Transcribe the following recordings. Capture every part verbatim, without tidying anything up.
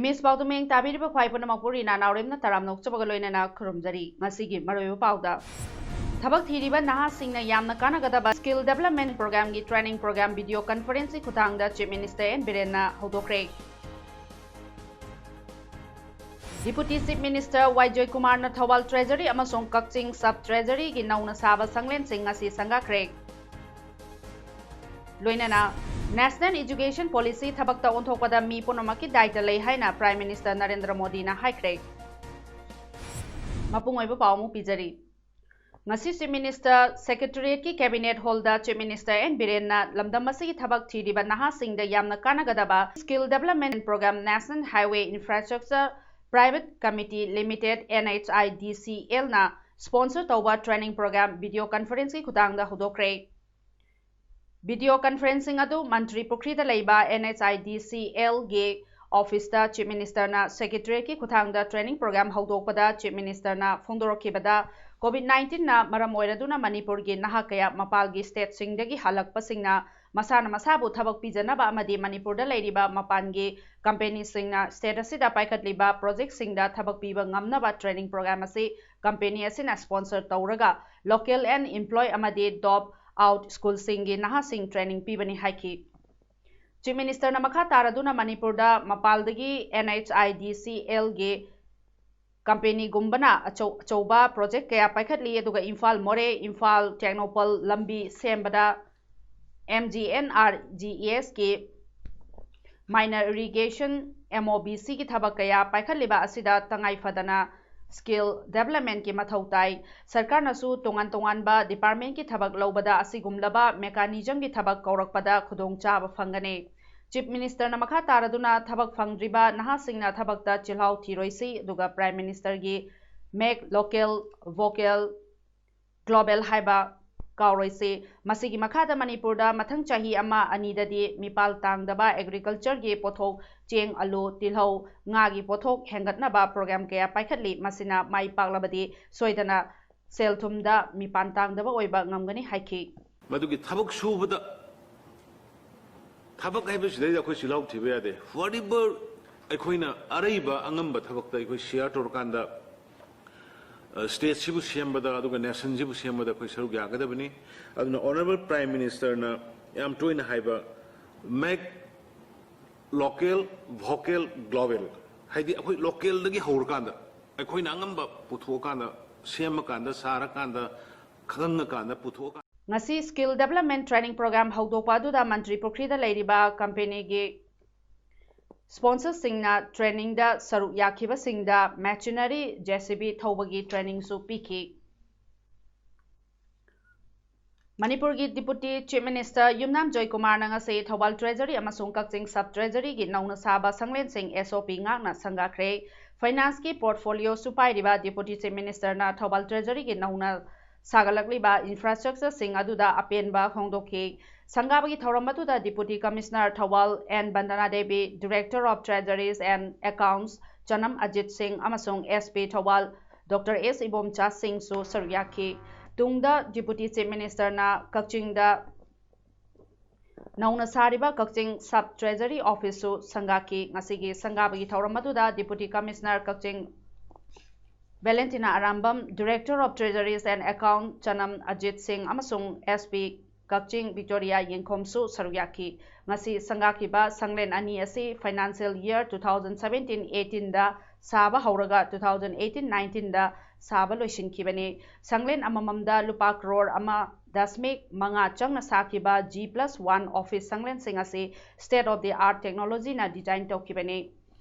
Image ꯄꯥꯎꯗꯝ ꯃꯌꯦꯡ ꯇꯥꯕꯤꯔꯤꯕ ꯈ꯭ꯋꯥꯏ ꯄꯨꯝꯅꯃꯛꯄꯨ ꯔꯤꯅꯥ ꯅꯥꯎꯔꯦꯝꯅ ꯇꯔꯥꯝꯅ ꯑꯣꯛꯆꯕꯒ ꯂꯣꯏꯅꯅ ꯈꯨꯔꯨꯝꯖꯔꯤ꯫ ꯉꯁꯤꯒꯤ ꯃꯔꯨꯑꯣꯏꯕ ꯄꯥꯎꯗ, ꯊꯕꯛ ꯊꯤꯔꯤꯕ ꯅꯍꯥꯁꯤꯡꯅ ꯌꯥꯝꯅ ꯀꯥꯟꯅꯒꯗꯕ Skill Development Programꯒꯤ training program video conferenceꯀꯤ ꯈꯨꯊꯥꯡꯗ Chief Minister ꯑꯦꯟ ꯕꯤꯔꯦꯟꯅ ꯍꯧꯗꯣꯛꯈ꯭ꯔꯦ꯫ Deputy Chief Minister ꯋꯥꯏ ꯖꯣꯏꯀꯨꯃꯥꯔꯅ ꯊꯧꯕꯥꯜ Treasury ꯑꯃꯁꯨꯡ ꯀꯛꯆꯤꯡ Sub Treasuryꯒꯤ ꯅꯧꯅ ꯁꯥꯕ ꯁꯪꯂꯦꯟꯁꯤꯡ ꯉꯁꯤ ꯁꯪꯒꯥꯈ꯭ꯔꯦ꯫ ꯂꯣꯏꯅꯅ National Education Policy ꯊꯕꯛꯇ ꯑꯣꯟꯊꯣꯛꯄꯗ ꯃꯤ ꯄꯨꯝꯅꯃꯛꯀꯤ ꯗꯥꯏꯇ ꯂꯩ ꯍꯥꯏꯅ Prime Minister ꯅꯔꯦꯟꯗ꯭ꯔ ꯃꯣꯗꯤꯅ ꯍꯥꯏꯈ꯭ꯔꯦ꯫ ꯃꯄꯨꯡ ꯑꯣꯏꯕ ꯄꯥꯎ ꯑꯃꯨꯛ ꯄꯤꯖꯔꯤ꯫ ꯉꯁꯤ Chief Minister Secretariatꯀꯤ Cabinet Hallꯗ Chief Minister ꯑꯦꯟ ꯕꯤꯔꯦꯟꯅ ꯂꯝꯗꯝ ꯑꯁꯤꯒꯤ ꯊꯕꯛ ꯊꯤꯔꯤꯕ ꯅꯍꯥꯁꯤꯡꯗ ꯌꯥꯝꯅ ꯀꯥꯟꯅꯒꯗꯕ Skill Development Program National Highway Infrastructure Private Committee Limited, NHIDCLꯅ sponsor ꯇꯧꯕ training program video conferenceꯀꯤ ꯈꯨꯊꯥꯡꯗ ꯍꯧꯗꯣꯛꯈ꯭ꯔꯦ꯫ Video conferencing ꯑꯗꯨ ꯃꯟꯇ꯭ꯔꯤ ꯄꯨꯈ꯭ꯔꯤꯗ ꯂꯩꯕ NHIDCLꯒꯤ officeꯇ Chief Ministerꯅ Secretariatꯀꯤ ꯈꯨꯊꯥꯡꯗ training program ꯍꯧꯗꯣꯛꯄꯗ Chief Ministerꯅ ꯐꯣꯡꯗꯣꯔꯛꯈꯤꯕꯗ, COVID nineteenꯅ ꯃꯔꯝ ꯑꯣꯏꯔꯗꯨꯅ ꯃꯅꯤꯄꯨꯔꯒꯤ ꯅꯍꯥ ꯀꯌꯥ ꯃꯄꯥꯜꯒꯤ stateꯁꯤꯡꯗꯒꯤ ꯍꯜꯂꯛꯄꯁꯤꯡꯅ ꯃꯁꯥꯅ ꯃꯁꯥꯕꯨ ꯊꯕꯛ ꯄꯤꯖꯅꯕ ꯑꯃꯗꯤ ꯃꯅꯤꯄꯨꯔꯗ ꯂꯩꯔꯤꯕ ꯃꯄꯥꯟꯒꯤ companyꯁꯤꯡꯅ state ꯑꯁꯤꯗ ꯄꯥꯏꯈꯠꯂꯤꯕ projectꯁꯤꯡꯗ ꯊꯕꯛ ꯄꯤꯕ ꯉꯝꯅꯕ training program ꯑꯁꯤ company ꯑꯁꯤꯅ sponsor ꯇꯧꯔꯒ local and employ ꯑꯃꯗꯤ drop out schoolꯁꯤꯡꯒꯤ ꯅꯍꯥꯁꯤꯡ training ꯄꯤꯕꯅꯤ ꯍꯥꯏꯈꯤ꯫ Chief Ministerꯅ ꯃꯈꯥ ꯇꯥꯔꯗꯨꯅ ꯃꯅꯤꯄꯨꯔꯗ ꯃꯄꯥꯜꯗꯒꯤ NHIDCLꯒꯤ companyꯒꯨꯝꯕꯅ ꯑꯆꯧ-, ꯑꯆꯧꯕ project ꯀꯌꯥ ꯄꯥꯏꯈꯠꯂꯤ, ꯑꯗꯨꯒ ꯏꯝꯐꯥꯜ ꯃꯣꯔꯦ, ꯏꯝꯐꯥꯜ ꯇꯦꯡꯅꯧꯄꯜ ꯂꯝꯕꯤ ꯁꯦꯝꯕꯗ MGNREGSꯀꯤ minor irrigation MOBCꯒꯤ ꯊꯕꯛ ꯀꯌꯥ ꯄꯥꯏꯈꯠꯂꯤꯕ ꯑꯁꯤꯗ ꯇꯉꯥꯏ ꯐꯗꯅ skill developmentꯀꯤ ꯃꯊꯧ ꯇꯥꯏ꯫ ꯁꯔꯀꯥꯔꯅꯁꯨ ꯇꯣꯉꯥꯟ ꯇꯣꯉꯥꯟꯕ departmentꯀꯤ ꯊꯕꯛ ꯂꯧꯕꯗ ꯑꯁꯤꯒꯨꯝꯂꯕ mechanismꯒꯤ ꯊꯕꯛ ꯀꯧꯔꯛꯄꯗ ꯈꯨꯗꯣꯡꯆꯥꯕ ꯐꯪꯒꯅꯤ꯫ Chief Ministerꯅ ꯃꯈꯥ ꯇꯥꯔꯗꯨꯅ ꯊꯕꯛ ꯐꯪꯗ꯭ꯔꯤꯕ ꯅꯍꯥꯁꯤꯡꯅ ꯊꯕꯛꯇ ꯆꯤꯜꯍꯥꯎ ꯊꯤꯔꯣꯏꯁꯤ, ꯑꯗꯨꯒ Prime Ministerꯒꯤ Make Local Vocal Global ꯍꯥꯏꯕ ꯀꯥꯎꯔꯣꯏꯁꯤ꯫ ꯃꯁꯤꯒꯤ ꯃꯈꯥꯗ ꯃꯅꯤꯄꯨꯔꯗ ꯃꯊꯪ ꯆꯍꯤ ꯑꯃ ꯑꯅꯤꯗꯗꯤ ꯃꯤꯄꯥꯜ ꯇꯥꯡꯗꯕ agricultureꯒꯤ ꯄꯣꯠꯊꯣꯛ, ꯆꯦꯡ, ꯑꯂꯨ, ꯇꯤꯜꯍꯧ, ꯉꯥꯒꯤ ꯄꯣꯠꯊꯣꯛ ꯍꯦꯟꯒꯠꯅꯕ program ꯀꯌꯥ ꯄꯥꯏꯈꯠꯂꯤ꯫ ꯃꯁꯤꯅ ꯃꯥꯏ ꯄꯥꯛꯂꯕꯗꯤ ꯁꯣꯏꯗꯅ ꯁꯦꯜ ꯊꯨꯝꯗ ꯃꯤꯄꯥꯟ ꯇꯥꯡꯗꯕ ꯑꯣꯏꯕ ꯉꯝꯒꯅꯤ ꯍꯥꯏꯈꯤ꯫ ꯃꯗꯨꯒꯤ ꯊꯕꯛ ꯁꯨꯕꯗ, ꯊꯕꯛ ꯍꯥꯏꯕꯁꯤꯗꯩꯗ ꯑꯩꯈꯣꯏ ꯆꯤꯜꯍꯥꯎ ꯊꯤꯕ ꯌꯥꯗꯦ꯫ Whatever ꯑꯩꯈꯣꯏꯅ ꯑꯔꯩꯕ ꯑꯉꯝꯕ ꯊꯕꯛꯇ ꯑꯩꯈꯣꯏ share ꯇꯧꯔꯀꯥꯟꯗ, ꯑ, stateꯁꯤꯕꯨ ꯁꯦꯝꯕꯗ, ꯑꯗꯨꯒ nationꯁꯤꯕꯨ ꯁꯦꯝꯕꯗ ꯑꯩꯈꯣꯏ ꯁꯔꯨꯛ ꯌꯥꯒꯗꯕꯅꯤ꯫ ꯑꯗꯨꯅ Honourable Prime Ministerꯅ ꯌꯥꯝ ꯇꯣꯏꯅ ꯍꯥꯏꯕ, "Make local, vocal, global", ꯍꯥꯏꯗꯤ ꯑꯩꯈꯣꯏ localꯗꯒꯤ ꯍꯧꯔꯀꯥꯟꯗ, ꯑꯩꯈꯣꯏꯅ ꯑꯉꯝꯕ ꯄꯨꯊꯣꯛꯑꯀꯥꯟꯗ, ꯁꯦꯝꯃꯀꯥꯟꯗ, ꯁꯥꯔꯀꯥꯟꯗ, ꯈꯪꯉꯀꯥꯟꯗ, ꯄꯨꯊꯣꯛꯑꯀꯥꯟꯗ꯫ ꯉꯁꯤ Skill Development Training Program ꯍꯧꯗꯣꯛꯄ ꯑꯗꯨꯗ ꯃꯟꯇ꯭ꯔꯤ ꯄꯨꯈ꯭ꯔꯤꯗ ꯂꯩꯔꯤꯕ companyꯒꯤ sponsorꯁꯤꯡꯅ trainingꯗ ꯁꯔꯨꯛ ꯌꯥꯈꯤꯕꯁꯤꯡꯗ machinery, JCB ꯊꯧꯕꯒꯤ trainingꯁꯨ ꯄꯤꯈꯤ꯫ ꯃꯅꯤꯄꯨꯔꯒꯤ Deputy Chief Minister ꯌꯨꯝꯅꯥꯝ ꯖꯣꯏꯀꯨꯃꯥꯔꯅ ꯉꯁꯤ ꯊꯧꯕꯥꯜ Treasury ꯑꯃꯁꯨꯡ ꯀꯛꯆꯤꯡ Sub Treasuryꯒꯤ ꯅꯧꯅ ꯁꯥꯕ ꯁꯪꯂꯦꯟꯁꯤꯡ SOP ꯉꯥꯛꯅ ꯁꯪꯒꯥꯈ꯭ꯔꯦ꯫ Financeꯀꯤ portfolioꯁꯨ ꯄꯥꯏꯔꯤꯕ Deputy Chief Ministerꯅ ꯊꯧꯕꯥꯜ Treasuryꯒꯤ ꯅꯧꯅ ꯁꯥꯒꯠꯂꯛꯂꯤꯕ infrastructureꯁꯤꯡ ꯑꯗꯨꯗ ꯑꯄꯦꯟꯕ ꯐꯣꯡꯗꯣꯛꯈꯤ꯫ ꯁꯪꯒꯥꯕꯒꯤ ꯊꯧꯔꯝ ꯑꯗꯨꯗ Deputy Commissioner ꯊꯧꯕꯥꯜ N Bandana Devi, Director of Treasuries and Accounts ꯆꯅꯝ ꯑꯖꯤꯠ ꯁꯤꯡ ꯑꯃꯁꯨꯡ SP Thoubal Doctor S Ibomcha ꯁꯤꯡꯁꯨ ꯁꯔꯨꯛ ꯌꯥꯈꯤ꯫ ꯇꯨꯡꯗ Deputy Chief Ministerꯅ ꯀꯛꯆꯤꯡꯗ ꯅꯧꯅ ꯁꯥꯔꯤꯕ ꯀꯛꯆꯤꯡ Sub Treasury Officeꯁꯨ ꯁꯪꯒꯥꯈꯤ꯫ ꯉꯁꯤꯒꯤ ꯁꯪꯒꯥꯕꯒꯤ ꯊꯧꯔꯝ ꯑꯗꯨꯗ Deputy Commissioner Kakching Valentina Arambam, Director of Treasuries and Account ꯆꯅꯝ ꯑꯖꯤꯠ ꯁꯤꯡ ꯑꯃꯁꯨꯡ SP ꯀꯛꯆꯤꯡ ꯕꯤꯛꯇꯣꯔꯤꯌꯥ ꯌꯦꯡꯈꯣꯝꯁꯨ ꯁꯔꯨꯛ ꯌꯥꯈꯤ꯫ ꯉꯁꯤ ꯁꯪꯒꯥꯈꯤꯕ ꯁꯪꯂꯦꯟ ꯑꯅꯤ ꯑꯁꯤ financial year two thousand seventeen eighteenꯗ ꯁꯥꯕ ꯍꯧꯔꯒ two thousand eighteen nineteenꯗ ꯁꯥꯕ ꯂꯣꯏꯁꯤꯟꯈꯤꯕꯅꯤ꯫ ꯁꯪꯂꯦꯟ ꯑꯃꯃꯝꯗ ꯂꯨꯄꯥ ꯀ꯭ꯔꯣꯔ ꯑꯃ ꯗꯁꯃꯤꯛ ꯃꯉꯥ ꯆꯪꯅ ꯁꯥꯈꯤꯕ G plus one office ꯁꯪꯂꯦꯟꯁꯤꯡ ꯑꯁꯤ state of the art technologyꯅ design ꯇꯧꯈꯤꯕꯅꯤ꯫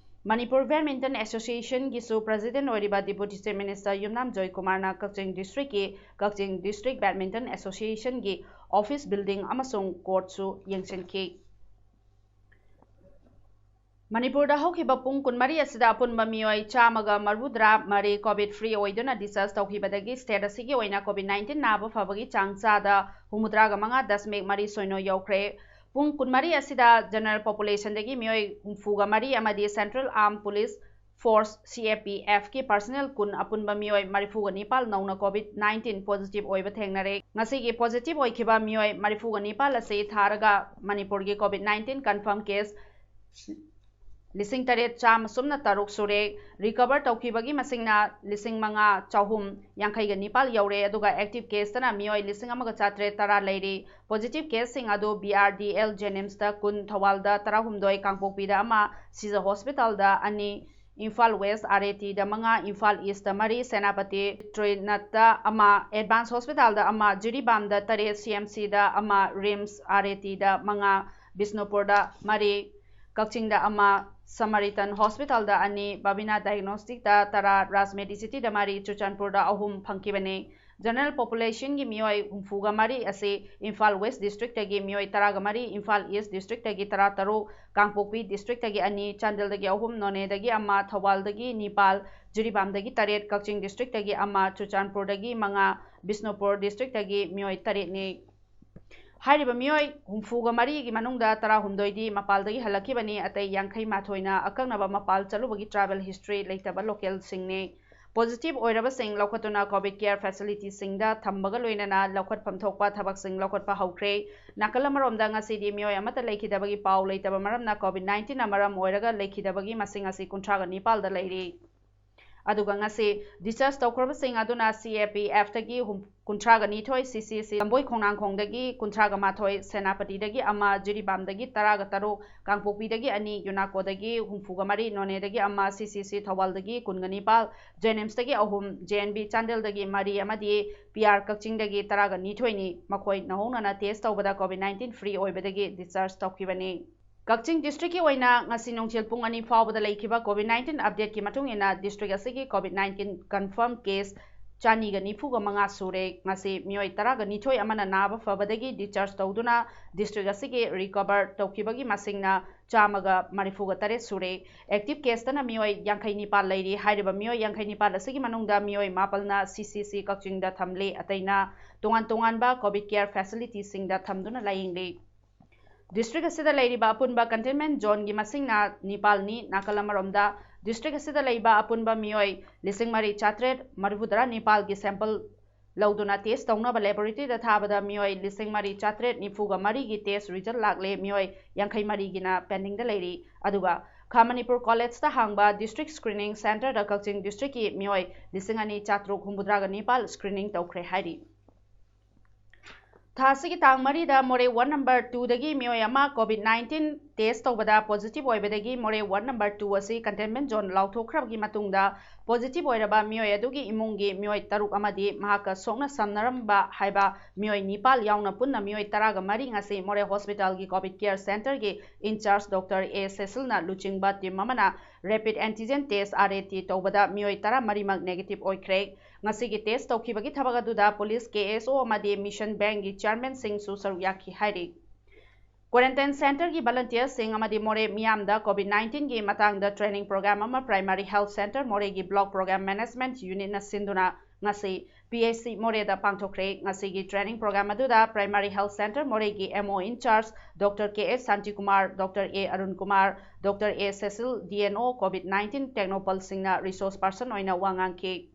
ꯃꯅꯤꯄꯨꯔ ꯕꯦꯗꯃꯤꯟꯇꯟ ꯑꯦꯁꯣꯁꯤꯌꯦꯁꯟꯒꯤꯁꯨ ꯄ꯭ꯔꯦꯁꯤꯗꯦꯟ ꯑꯣꯏꯔꯤꯕ ꯗꯤꯄꯨꯇꯤ ꯆꯤꯐ ꯃꯤꯅꯤꯁꯇꯔ ꯌꯨꯝꯅꯥꯝ ꯖꯣꯏꯀꯨꯃꯥꯔꯅ ꯀꯛꯆꯤꯡ ꯗꯤꯁꯇ꯭ꯔꯤꯛꯀꯤ ꯀꯛꯆꯤꯡ ꯗꯤꯁꯇ꯭ꯔꯤꯛ ꯕꯦꯗꯃꯤꯟꯇꯟ ꯑꯦꯁꯣꯁꯤꯌꯦꯁꯟꯒꯤ ꯑꯣꯐꯤꯁ ꯕꯤꯜꯗꯤꯡ ꯑꯃꯁꯨꯡ ꯀꯣꯔꯠꯁꯨ ꯌꯦꯡꯁꯤꯟꯈꯤ꯫ ꯃꯅꯤꯄꯨꯔꯗ ꯍꯧꯈꯤꯕ ꯄꯨꯡ ꯀꯨꯟꯃꯔꯤ ꯑꯁꯤꯗ ꯑꯄꯨꯟꯕ ꯃꯤꯑꯣꯏ ꯆꯥꯝꯃꯒ ꯃꯔꯤꯐꯨꯇꯔꯥ ꯃꯔꯤ ꯀꯣꯚꯤꯗ ꯐ꯭ꯔꯤ ꯑꯣꯏꯗꯨꯅ ꯗꯤꯁꯆꯥꯔꯖ ꯇꯧꯈꯤꯕꯗꯒꯤ ꯁ꯭ꯇꯦꯠ ꯑꯁꯤꯒꯤ ꯑꯣꯏꯅ ꯀꯣꯚꯤꯗ ꯅꯥꯏꯟꯇꯤꯟ ꯅꯥꯕ ꯐꯕꯒꯤ ꯆꯥꯡ ꯆꯥꯗ ꯍꯨꯝꯐꯨꯇꯔꯥꯒ ꯃꯉꯥ ꯗꯁꯃꯤꯛ ꯃꯔꯤ ꯁꯤꯅꯣ ꯌꯧꯈ꯭ꯔꯦ꯫ ꯄꯨꯡ ꯀꯨꯟꯃꯔꯤ ꯑꯁꯤꯗ ꯖꯦꯅꯔꯦꯜ ꯄꯣꯄꯨꯂꯦꯁꯟꯗꯒꯤ ꯃꯤꯑꯣꯏ ꯍꯨꯝꯐꯨꯒ ꯃꯔꯤ ꯑꯃꯗꯤ ꯁꯦꯟꯇ꯭ꯔꯦꯜ ꯑꯥꯔꯝ ꯄꯨꯂꯤꯁ ꯐꯣꯔꯁ, ꯁꯤ ꯑꯦ ꯄꯤ ꯑꯦꯐꯀꯤ ꯄꯔꯁꯅꯦꯜ ꯀꯨꯟ, ꯑꯄꯨꯟꯕ ꯃꯤꯑꯣꯏ ꯃꯔꯤꯐꯨꯒ ꯅꯤꯄꯥꯜ ꯅꯧꯅ ꯀꯣꯚꯤꯗ ꯅꯥꯏꯟꯇꯤꯟ ꯄꯣꯖꯤꯇꯤꯚ ꯑꯣꯏꯕ ꯊꯦꯡꯅꯔꯦ꯫ ꯉꯁꯤꯒꯤ ꯄꯣꯖꯤꯇꯤꯚ ꯑꯣꯏꯈꯤꯕ ꯃꯤꯑꯣꯏ ꯃꯔꯤꯐꯨꯒ ꯅꯤꯄꯥꯜ ꯑꯁꯤ ꯊꯥꯔꯒ ꯃꯅꯤꯄꯨꯔꯒꯤ ꯀꯣꯚꯤꯗ ꯅꯥꯏꯟꯇꯤꯟ ꯀꯟꯐꯥꯔꯝ ꯀꯦꯁ ꯂꯤꯁꯤꯡ ꯇꯔꯦꯠ ꯆꯥꯝꯃ ꯁꯨꯞꯅ ꯇꯔꯨꯛ ꯁꯨꯔꯦ꯫ ꯔꯤꯀꯚꯔ ꯇꯧꯈꯤꯕꯒꯤ ꯃꯁꯤꯡꯅ ꯂꯤꯁꯤꯡ ꯃꯉꯥ ꯆꯍꯨꯝ ꯌꯥꯡꯈꯩꯒ ꯅꯤꯄꯥꯜ ꯌꯧꯔꯦ, ꯑꯗꯨꯒ ꯑꯦꯛꯇꯤꯚ ꯀꯦꯁꯇꯅ ꯃꯤꯑꯣꯏ ꯂꯤꯁꯤꯡ ꯑꯃꯒ ꯆꯥꯇ꯭ꯔꯦꯠ ꯇꯔꯥ ꯂꯩꯔꯤ꯫ ꯄꯣꯖꯤꯇꯤꯚ ꯀꯦꯁꯁꯤꯡ ꯑꯗꯨ ꯕꯤ ꯑꯥꯔ ꯗꯤ ꯑꯦꯜ ꯖꯦꯅꯤꯝꯁꯇ ꯀꯨꯟ, ꯊꯧꯕꯥꯜꯗ ꯇꯔꯥꯍꯨꯝꯗꯣꯏ, ꯀꯥꯡꯄꯣꯛꯄꯤꯗ ꯑꯃ, ꯁꯤꯖ ꯍꯣꯁꯄꯤꯇꯥꯜꯗ ꯑꯅꯤ, ꯏꯝꯐꯥꯜ ꯋꯦꯁ ꯑꯥꯔ ꯑꯦ ꯇꯤꯗ ꯃꯉꯥ, ꯏꯝꯐꯥꯜ ꯏꯁꯇ ꯃꯔꯤ, ꯁꯦꯅꯥꯄꯇꯤ ꯇ꯭ꯔꯤꯅꯠꯇ ꯑꯃ, ꯑꯦꯗꯚꯥꯟꯁ ꯍꯣꯁꯄꯤꯇꯥꯜꯗ ꯑꯃ, ꯖꯤꯔꯤꯕꯥꯝꯗ ꯇꯔꯦꯠ, ꯁꯤ ꯑꯦꯝ ꯁꯤꯗ ꯑꯃ, ꯔꯤꯝꯁ ꯑꯥꯔ ꯑꯦ ꯇꯤꯗ ꯃꯉꯥ, ꯕꯤꯁꯅꯨꯄꯨꯔꯗ ꯃꯔꯤ, ꯀꯛꯆꯤꯡꯗ ꯑꯃ, ꯁꯃꯥꯔꯤꯇꯟ ꯍꯣꯁꯄꯤꯇꯥꯜꯗ ꯑꯅꯤ, ꯕꯕꯤꯅꯥ ꯗꯥꯏꯒꯅꯣꯁꯇꯤꯛꯇ ꯇꯔꯥ, ꯔꯥꯖ ꯃꯦꯗꯤꯁꯤꯇꯤꯗ ꯃꯔꯤ, ꯆꯨꯔꯆꯥꯟꯄꯨꯔꯗ ꯑꯍꯨꯝ ꯐꯪꯈꯤꯕꯅꯤ꯫ ꯖꯦꯅꯔꯦꯜ ꯄꯣꯄꯨꯂꯦꯁꯟꯒꯤ ꯃꯤꯑꯣꯏ ꯍꯨꯝꯐꯨꯒ ꯃꯔꯤ ꯑꯁꯤ ꯏꯝꯐꯥꯜ ꯋꯦꯁ ꯗꯤꯁꯇ꯭ꯔꯤꯛꯇꯒꯤ ꯃꯤꯑꯣꯏ ꯇꯔꯥꯒ ꯃꯔꯤ, ꯏꯝꯐꯥꯜ ꯏꯁ ꯗꯤꯁꯇ꯭ꯔꯤꯛꯇꯒꯤ ꯇꯔꯥꯇꯔꯨꯛ, ꯀꯥꯡꯄꯣꯛꯄꯤ ꯗꯤꯁꯇ꯭ꯔꯤꯛꯇꯒꯤ ꯑꯅꯤ, ꯆꯥꯟꯗꯦꯜꯗꯒꯤ ꯑꯍꯨꯝ, ꯅꯣꯅꯦꯗꯒꯤ ꯑꯃ, ꯊꯧꯕꯥꯜꯗꯒꯤ ꯅꯤꯄꯥꯜ, ꯖꯤꯔꯤꯕꯥꯝꯗꯒꯤ ꯇꯔꯦꯠ, ꯀꯛꯆꯤꯡ ꯗꯤꯁꯇ꯭ꯔꯤꯛꯇꯒꯤ ꯑꯃ, ꯆꯨꯔꯆꯥꯟꯄꯨꯔꯗꯒꯤ ꯃꯉꯥ, ꯕꯤꯁꯅꯨꯄꯨꯔ ꯗꯤꯁꯇ꯭ꯔꯤꯛꯇꯒꯤ ꯃꯤꯑꯣꯏ ꯇꯔꯦꯠꯅꯤ꯫ ꯍꯥꯏꯔꯤꯕ ꯃꯤꯑꯣꯏ ꯍꯨꯝꯐꯨꯒ ꯃꯔꯤꯒꯤ ꯃꯅꯨꯡꯗ ꯇꯔꯥꯍꯨꯝꯗꯣꯏꯗꯤ ꯃꯄꯥꯜꯗꯒꯤ ꯍꯜꯂꯛꯈꯤꯕꯅꯤ, ꯑꯇꯩ ꯌꯥꯡꯈꯩ ꯃꯥꯊꯣꯏꯅ ꯑꯀꯛꯅꯕ ꯃꯄꯥꯜ ꯆꯠꯂꯨꯕꯒꯤ ꯇ꯭ꯔꯥꯚꯦꯜ ꯍꯤꯁꯇ꯭ꯔꯤ ꯂꯩꯇꯕ ꯂꯣꯀꯦꯜꯁꯤꯡꯅꯤ꯫ ꯄꯣꯖꯤꯇꯤꯚ ꯑꯣꯏꯔꯕꯁꯤꯡ ꯂꯧꯈꯠꯇꯨꯅ ꯀꯣꯚꯤꯗ ꯀꯦꯌꯔ ꯐꯦꯁꯤꯂꯤꯇꯤꯁꯤꯡꯗ ꯊꯝꯕꯒ ꯂꯣꯏꯅꯅ ꯂꯧꯈꯠꯐꯝ ꯊꯣꯛꯄ ꯊꯕꯛꯁꯤꯡ ꯂꯧꯈꯠꯄ ꯍꯧꯈ꯭ꯔꯦ꯫ ꯅꯥꯀꯜ ꯑꯃꯔꯣꯝꯗ ꯉꯁꯤꯗꯤ ꯃꯤꯑꯣꯏ ꯑꯃꯠꯇ ꯂꯩꯈꯤꯗꯕꯒꯤ ꯄꯥꯎ ꯂꯩꯇꯕ ꯃꯔꯝꯅ ꯀꯣꯚꯤꯗ ꯅꯥꯏꯟꯇꯤꯟꯅ ꯃꯔꯝ ꯑꯣꯏꯔꯒ ꯂꯩꯈꯤꯗꯕꯒꯤ ꯃꯁꯤꯡ ꯑꯁꯤ ꯀꯨꯟꯊ꯭ꯔꯥꯒ ꯅꯤꯄꯥꯜꯗ ꯂꯩꯔꯤ꯫ ꯑꯗꯨꯒ ꯉꯁꯤ ꯗꯤꯁꯆꯥꯔꯖ ꯇꯧꯈ꯭ꯔꯕꯁꯤꯡ ꯑꯗꯨꯅ ꯁꯤ ꯑꯦ ꯄꯤ ꯑꯦꯐꯇꯒꯤ ꯍꯨꯝ-, ꯀꯨꯟꯊ꯭ꯔꯥꯒ ꯅꯤꯊꯣꯏ, ꯁꯤ ꯁꯤ ꯁꯤ ꯂꯝꯕꯣꯏ ꯈꯣꯡꯅꯥꯡꯈꯣꯡꯗꯒꯤ ꯀꯨꯟꯊ꯭ꯔꯥꯒ ꯃꯥꯊꯣꯏ, ꯁꯦꯅꯥꯄꯇꯤꯗꯒꯤ ꯑꯃ, ꯖꯤꯔꯤꯕꯥꯝꯗꯒꯤ ꯇꯔꯥꯒ ꯇꯔꯨꯛ, ꯀꯥꯡꯄꯣꯛꯄꯤꯗꯒꯤ ꯑꯅꯤ, ꯌꯨꯅꯥꯀꯣꯗꯒꯤ ꯍꯨꯝꯐꯨꯒ ꯃꯔꯤ, ꯅꯣꯅꯦꯗꯒꯤ ꯑꯃ, ꯁꯤ ꯁꯤ ꯁꯤ ꯊꯧꯕꯥꯜꯗꯒꯤ ꯀꯨꯟꯒ ꯅꯤꯄꯥꯜ, ꯖꯦꯅꯤꯝꯁꯇꯒꯤ ꯑꯍꯨꯝ, ꯖꯦ ꯑꯦꯟ ꯕꯤ ꯆꯥꯟꯗꯦꯜꯗꯒꯤ ꯃꯔꯤ ꯑꯃꯗꯤ ꯄꯤ ꯑꯥꯔ ꯀꯛꯆꯤꯡꯗꯒꯤ ꯇꯔꯥꯒ ꯅꯤꯊꯣꯏꯅꯤ꯫ ꯃꯈꯣꯏ ꯅꯧꯍꯧꯅꯅ ꯇꯦꯁ ꯇꯧꯕꯗ ꯀꯣꯚꯤꯗ ꯅꯥꯏꯟꯇꯤꯟ ꯐ꯭ꯔꯤ ꯑꯣꯏꯕꯗꯒꯤ ꯗꯤꯁꯆꯥꯔꯖ ꯇꯧꯈꯤꯕꯅꯤ꯫ ꯀꯛꯆꯤꯡ district ꯀꯤ ꯑꯣꯏꯅ ꯉꯁꯤ ꯅꯨꯡꯊꯤꯜ ꯄꯨꯡ ꯑꯅꯤ ꯐꯥꯎꯕꯗ ꯂꯩꯈꯤꯕ COVID nineteen update ꯀꯤ ꯃꯇꯨꯡ ꯏꯟꯅ district ꯑꯁꯤꯒꯤ COVID nineteen confirm case ꯆꯅꯤꯒ ꯅꯤꯐꯨꯒ ꯃꯉꯥ ꯁꯨꯔꯦ꯫ ꯉꯁꯤ ꯃꯤꯑꯣꯏ ꯇꯔꯥꯒ ꯅꯤꯊꯣꯏ ꯑꯃꯅ ꯅꯥꯕ ꯐꯕꯗꯒꯤ discharge ꯇꯧꯗꯨꯅ district ꯑꯁꯤꯒꯤ recover ꯇꯧꯈꯤꯕꯒꯤ ꯃꯁꯤꯡꯅ ꯆꯥꯝꯃꯒ ꯃꯔꯤꯐꯨꯒ ꯇꯔꯦꯠ ꯁꯨꯔꯦ꯫ Active case ꯇꯅ ꯃꯤꯑꯣꯏ ꯌꯥꯡꯈꯩ ꯅꯤꯄꯥꯜ ꯂꯩꯔꯤ꯫ ꯍꯥꯏꯔꯤꯕ ꯃꯤꯑꯣꯏ ꯌꯥꯡꯈꯩ ꯅꯤꯄꯥꯜ ꯑꯁꯤꯒꯤ ꯃꯅꯨꯡꯗ ꯃꯤꯑꯣꯏ ꯃꯥꯄꯜꯅ C C C ꯀꯛꯆꯤꯡꯗ ꯊꯝꯂꯤ, ꯑꯇꯩꯅ ꯇꯣꯉꯥꯟ ꯇꯣꯉꯥꯟꯕ COVID care facility ꯁꯤꯡꯗ ꯊꯝꯗꯨꯅ ꯂꯥꯌꯦꯡꯂꯤ꯫ District ꯑꯁꯤꯗ ꯂꯩꯔꯤꯕ ꯑꯄꯨꯟꯕ containment zone ꯒꯤ ꯃꯁꯤꯡꯅ ꯅꯤꯄꯥꯜꯅꯤ꯫ ꯅꯥꯀꯜ ꯑꯃꯔꯣꯝꯗ, district ꯑꯁꯤꯗ ꯂꯩꯕ ꯑꯄꯨꯟꯕ ꯃꯤꯑꯣꯏ ꯂꯤꯁꯤꯡ ꯃꯔꯤ ꯆꯥꯇ꯭ꯔꯦꯠ ꯃꯔꯤꯐꯨꯇꯔꯥ ꯅꯤꯄꯥꯜꯒꯤ sample ꯂꯧꯗꯨꯅ test ꯇꯧꯅꯕ laboratory ꯗ ꯊꯥꯕꯗ ꯃꯤꯑꯣꯏ ꯂꯤꯁꯤꯡ ꯃꯔꯤ ꯆꯥꯇ꯭ꯔꯦꯠ ꯅꯤꯐꯨꯒ ꯃꯔꯤꯒꯤ test result ꯂꯥꯛꯂꯦ, ꯃꯤꯑꯣꯏ ꯌꯥꯡꯈꯩ ꯃꯔꯤꯒꯤꯅ pending ꯗ ꯂꯩꯔꯤ꯫ ꯑꯗꯨꯒ ꯈꯥ ꯃꯅꯤꯄꯨꯔ college ꯇ ꯍꯥꯡꯕ district screening centre ꯗ ꯀꯛꯆꯤꯡ district ꯀꯤ ꯃꯤꯑꯣꯏ ꯂꯤꯁꯤꯡ ꯑꯅꯤ ꯆꯥꯇ꯭ꯔꯨꯛ ꯍꯨꯝꯐꯨꯇꯔꯥꯒ ꯅꯤꯄꯥꯜ screening ꯇꯧꯈ꯭ꯔꯦ ꯍꯥꯏꯔꯤ꯫ ꯊꯥ ꯑꯁꯤꯒꯤ ꯇꯥꯡ ꯃꯔꯤꯗ ꯃꯣꯔꯦ one number two ꯗꯒꯤ ꯃꯤꯑꯣꯏ ꯑꯃ COVID nineteen test ꯇꯧꯕꯗ positive ꯑꯣꯏꯕꯗꯒꯤ ꯃꯣꯔꯦ one number two ꯑꯁꯤ containment zone ꯂꯥꯎꯊꯣꯛꯈ꯭ꯔꯕꯒꯤ ꯃꯇꯨꯡꯗ positive ꯑꯣꯏꯔꯕ ꯃꯤꯑꯣꯏ ꯑꯗꯨꯒꯤ ꯏꯃꯨꯡꯒꯤ ꯃꯤꯑꯣꯏ ꯇꯔꯨꯛ ꯑꯃꯗꯤ ꯃꯍꯥꯛꯀ ꯁꯣꯛꯅ ꯁꯝꯅꯔꯝꯕ ꯍꯥꯏꯕ ꯃꯤꯑꯣꯏ ꯅꯤꯄꯥꯜ ꯌꯥꯎꯅ ꯄꯨꯟꯅ ꯃꯤꯑꯣꯏ ꯇꯔꯥꯒ ꯃꯔꯤ ꯉꯁꯤ ꯃꯣꯔꯦ hospital ꯒꯤ COVID care centre ꯒꯤ in charge Doctor A ꯁꯦꯁꯤꯜꯅ ꯂꯨꯆꯤꯡꯕ team ꯑꯃꯅ rapid antigen test, R A T, ꯇꯧꯕꯗ ꯃꯤꯑꯣꯏ ꯇꯔꯥꯃꯔꯤꯃꯛ negative ꯑꯣꯏꯈ꯭ꯔꯦ꯫ ꯉꯁꯤꯒꯤ test ꯇꯧꯈꯤꯕꯒꯤ ꯊꯕꯛ ꯑꯗꯨꯗ police, K S O ꯑꯃꯗꯤ Mission Bank ꯒꯤ chairman ꯁꯤꯡꯁꯨ ꯁꯔꯨꯛ ꯌꯥꯈꯤ ꯍꯥꯏꯔꯤ꯫ Quarantine centre ꯒꯤ volunteer ꯁꯤꯡ ꯑꯃꯗꯤ ꯃꯣꯔꯦ ꯃꯤꯌꯥꯝꯗ COVID nineteen ꯒꯤ ꯃꯇꯥꯡꯗ training program ꯑꯃ Primary Health Centre ꯃꯣꯔꯦꯒꯤ Block Program Management Unit ꯅ ꯁꯤꯟꯗꯨꯅ ꯉꯁꯤ P H C ꯃꯣꯔꯦꯗ ꯄꯥꯡꯊꯣꯛꯈ꯭ꯔꯦ꯫ ꯉꯁꯤꯒꯤ training program ꯑꯗꯨꯗ Primary Health Centre ꯃꯣꯔꯦꯒꯤ M O in charge Doctor K H Shantikumar, Doctor A Arun Kumar, Doctor A ꯁꯦꯁꯤꯜ, D N O COVID nineteen Technopal ꯁꯤꯡꯅ resource person ꯑꯣꯏꯅ ꯋꯥ ꯉꯥꯡꯈꯤ꯫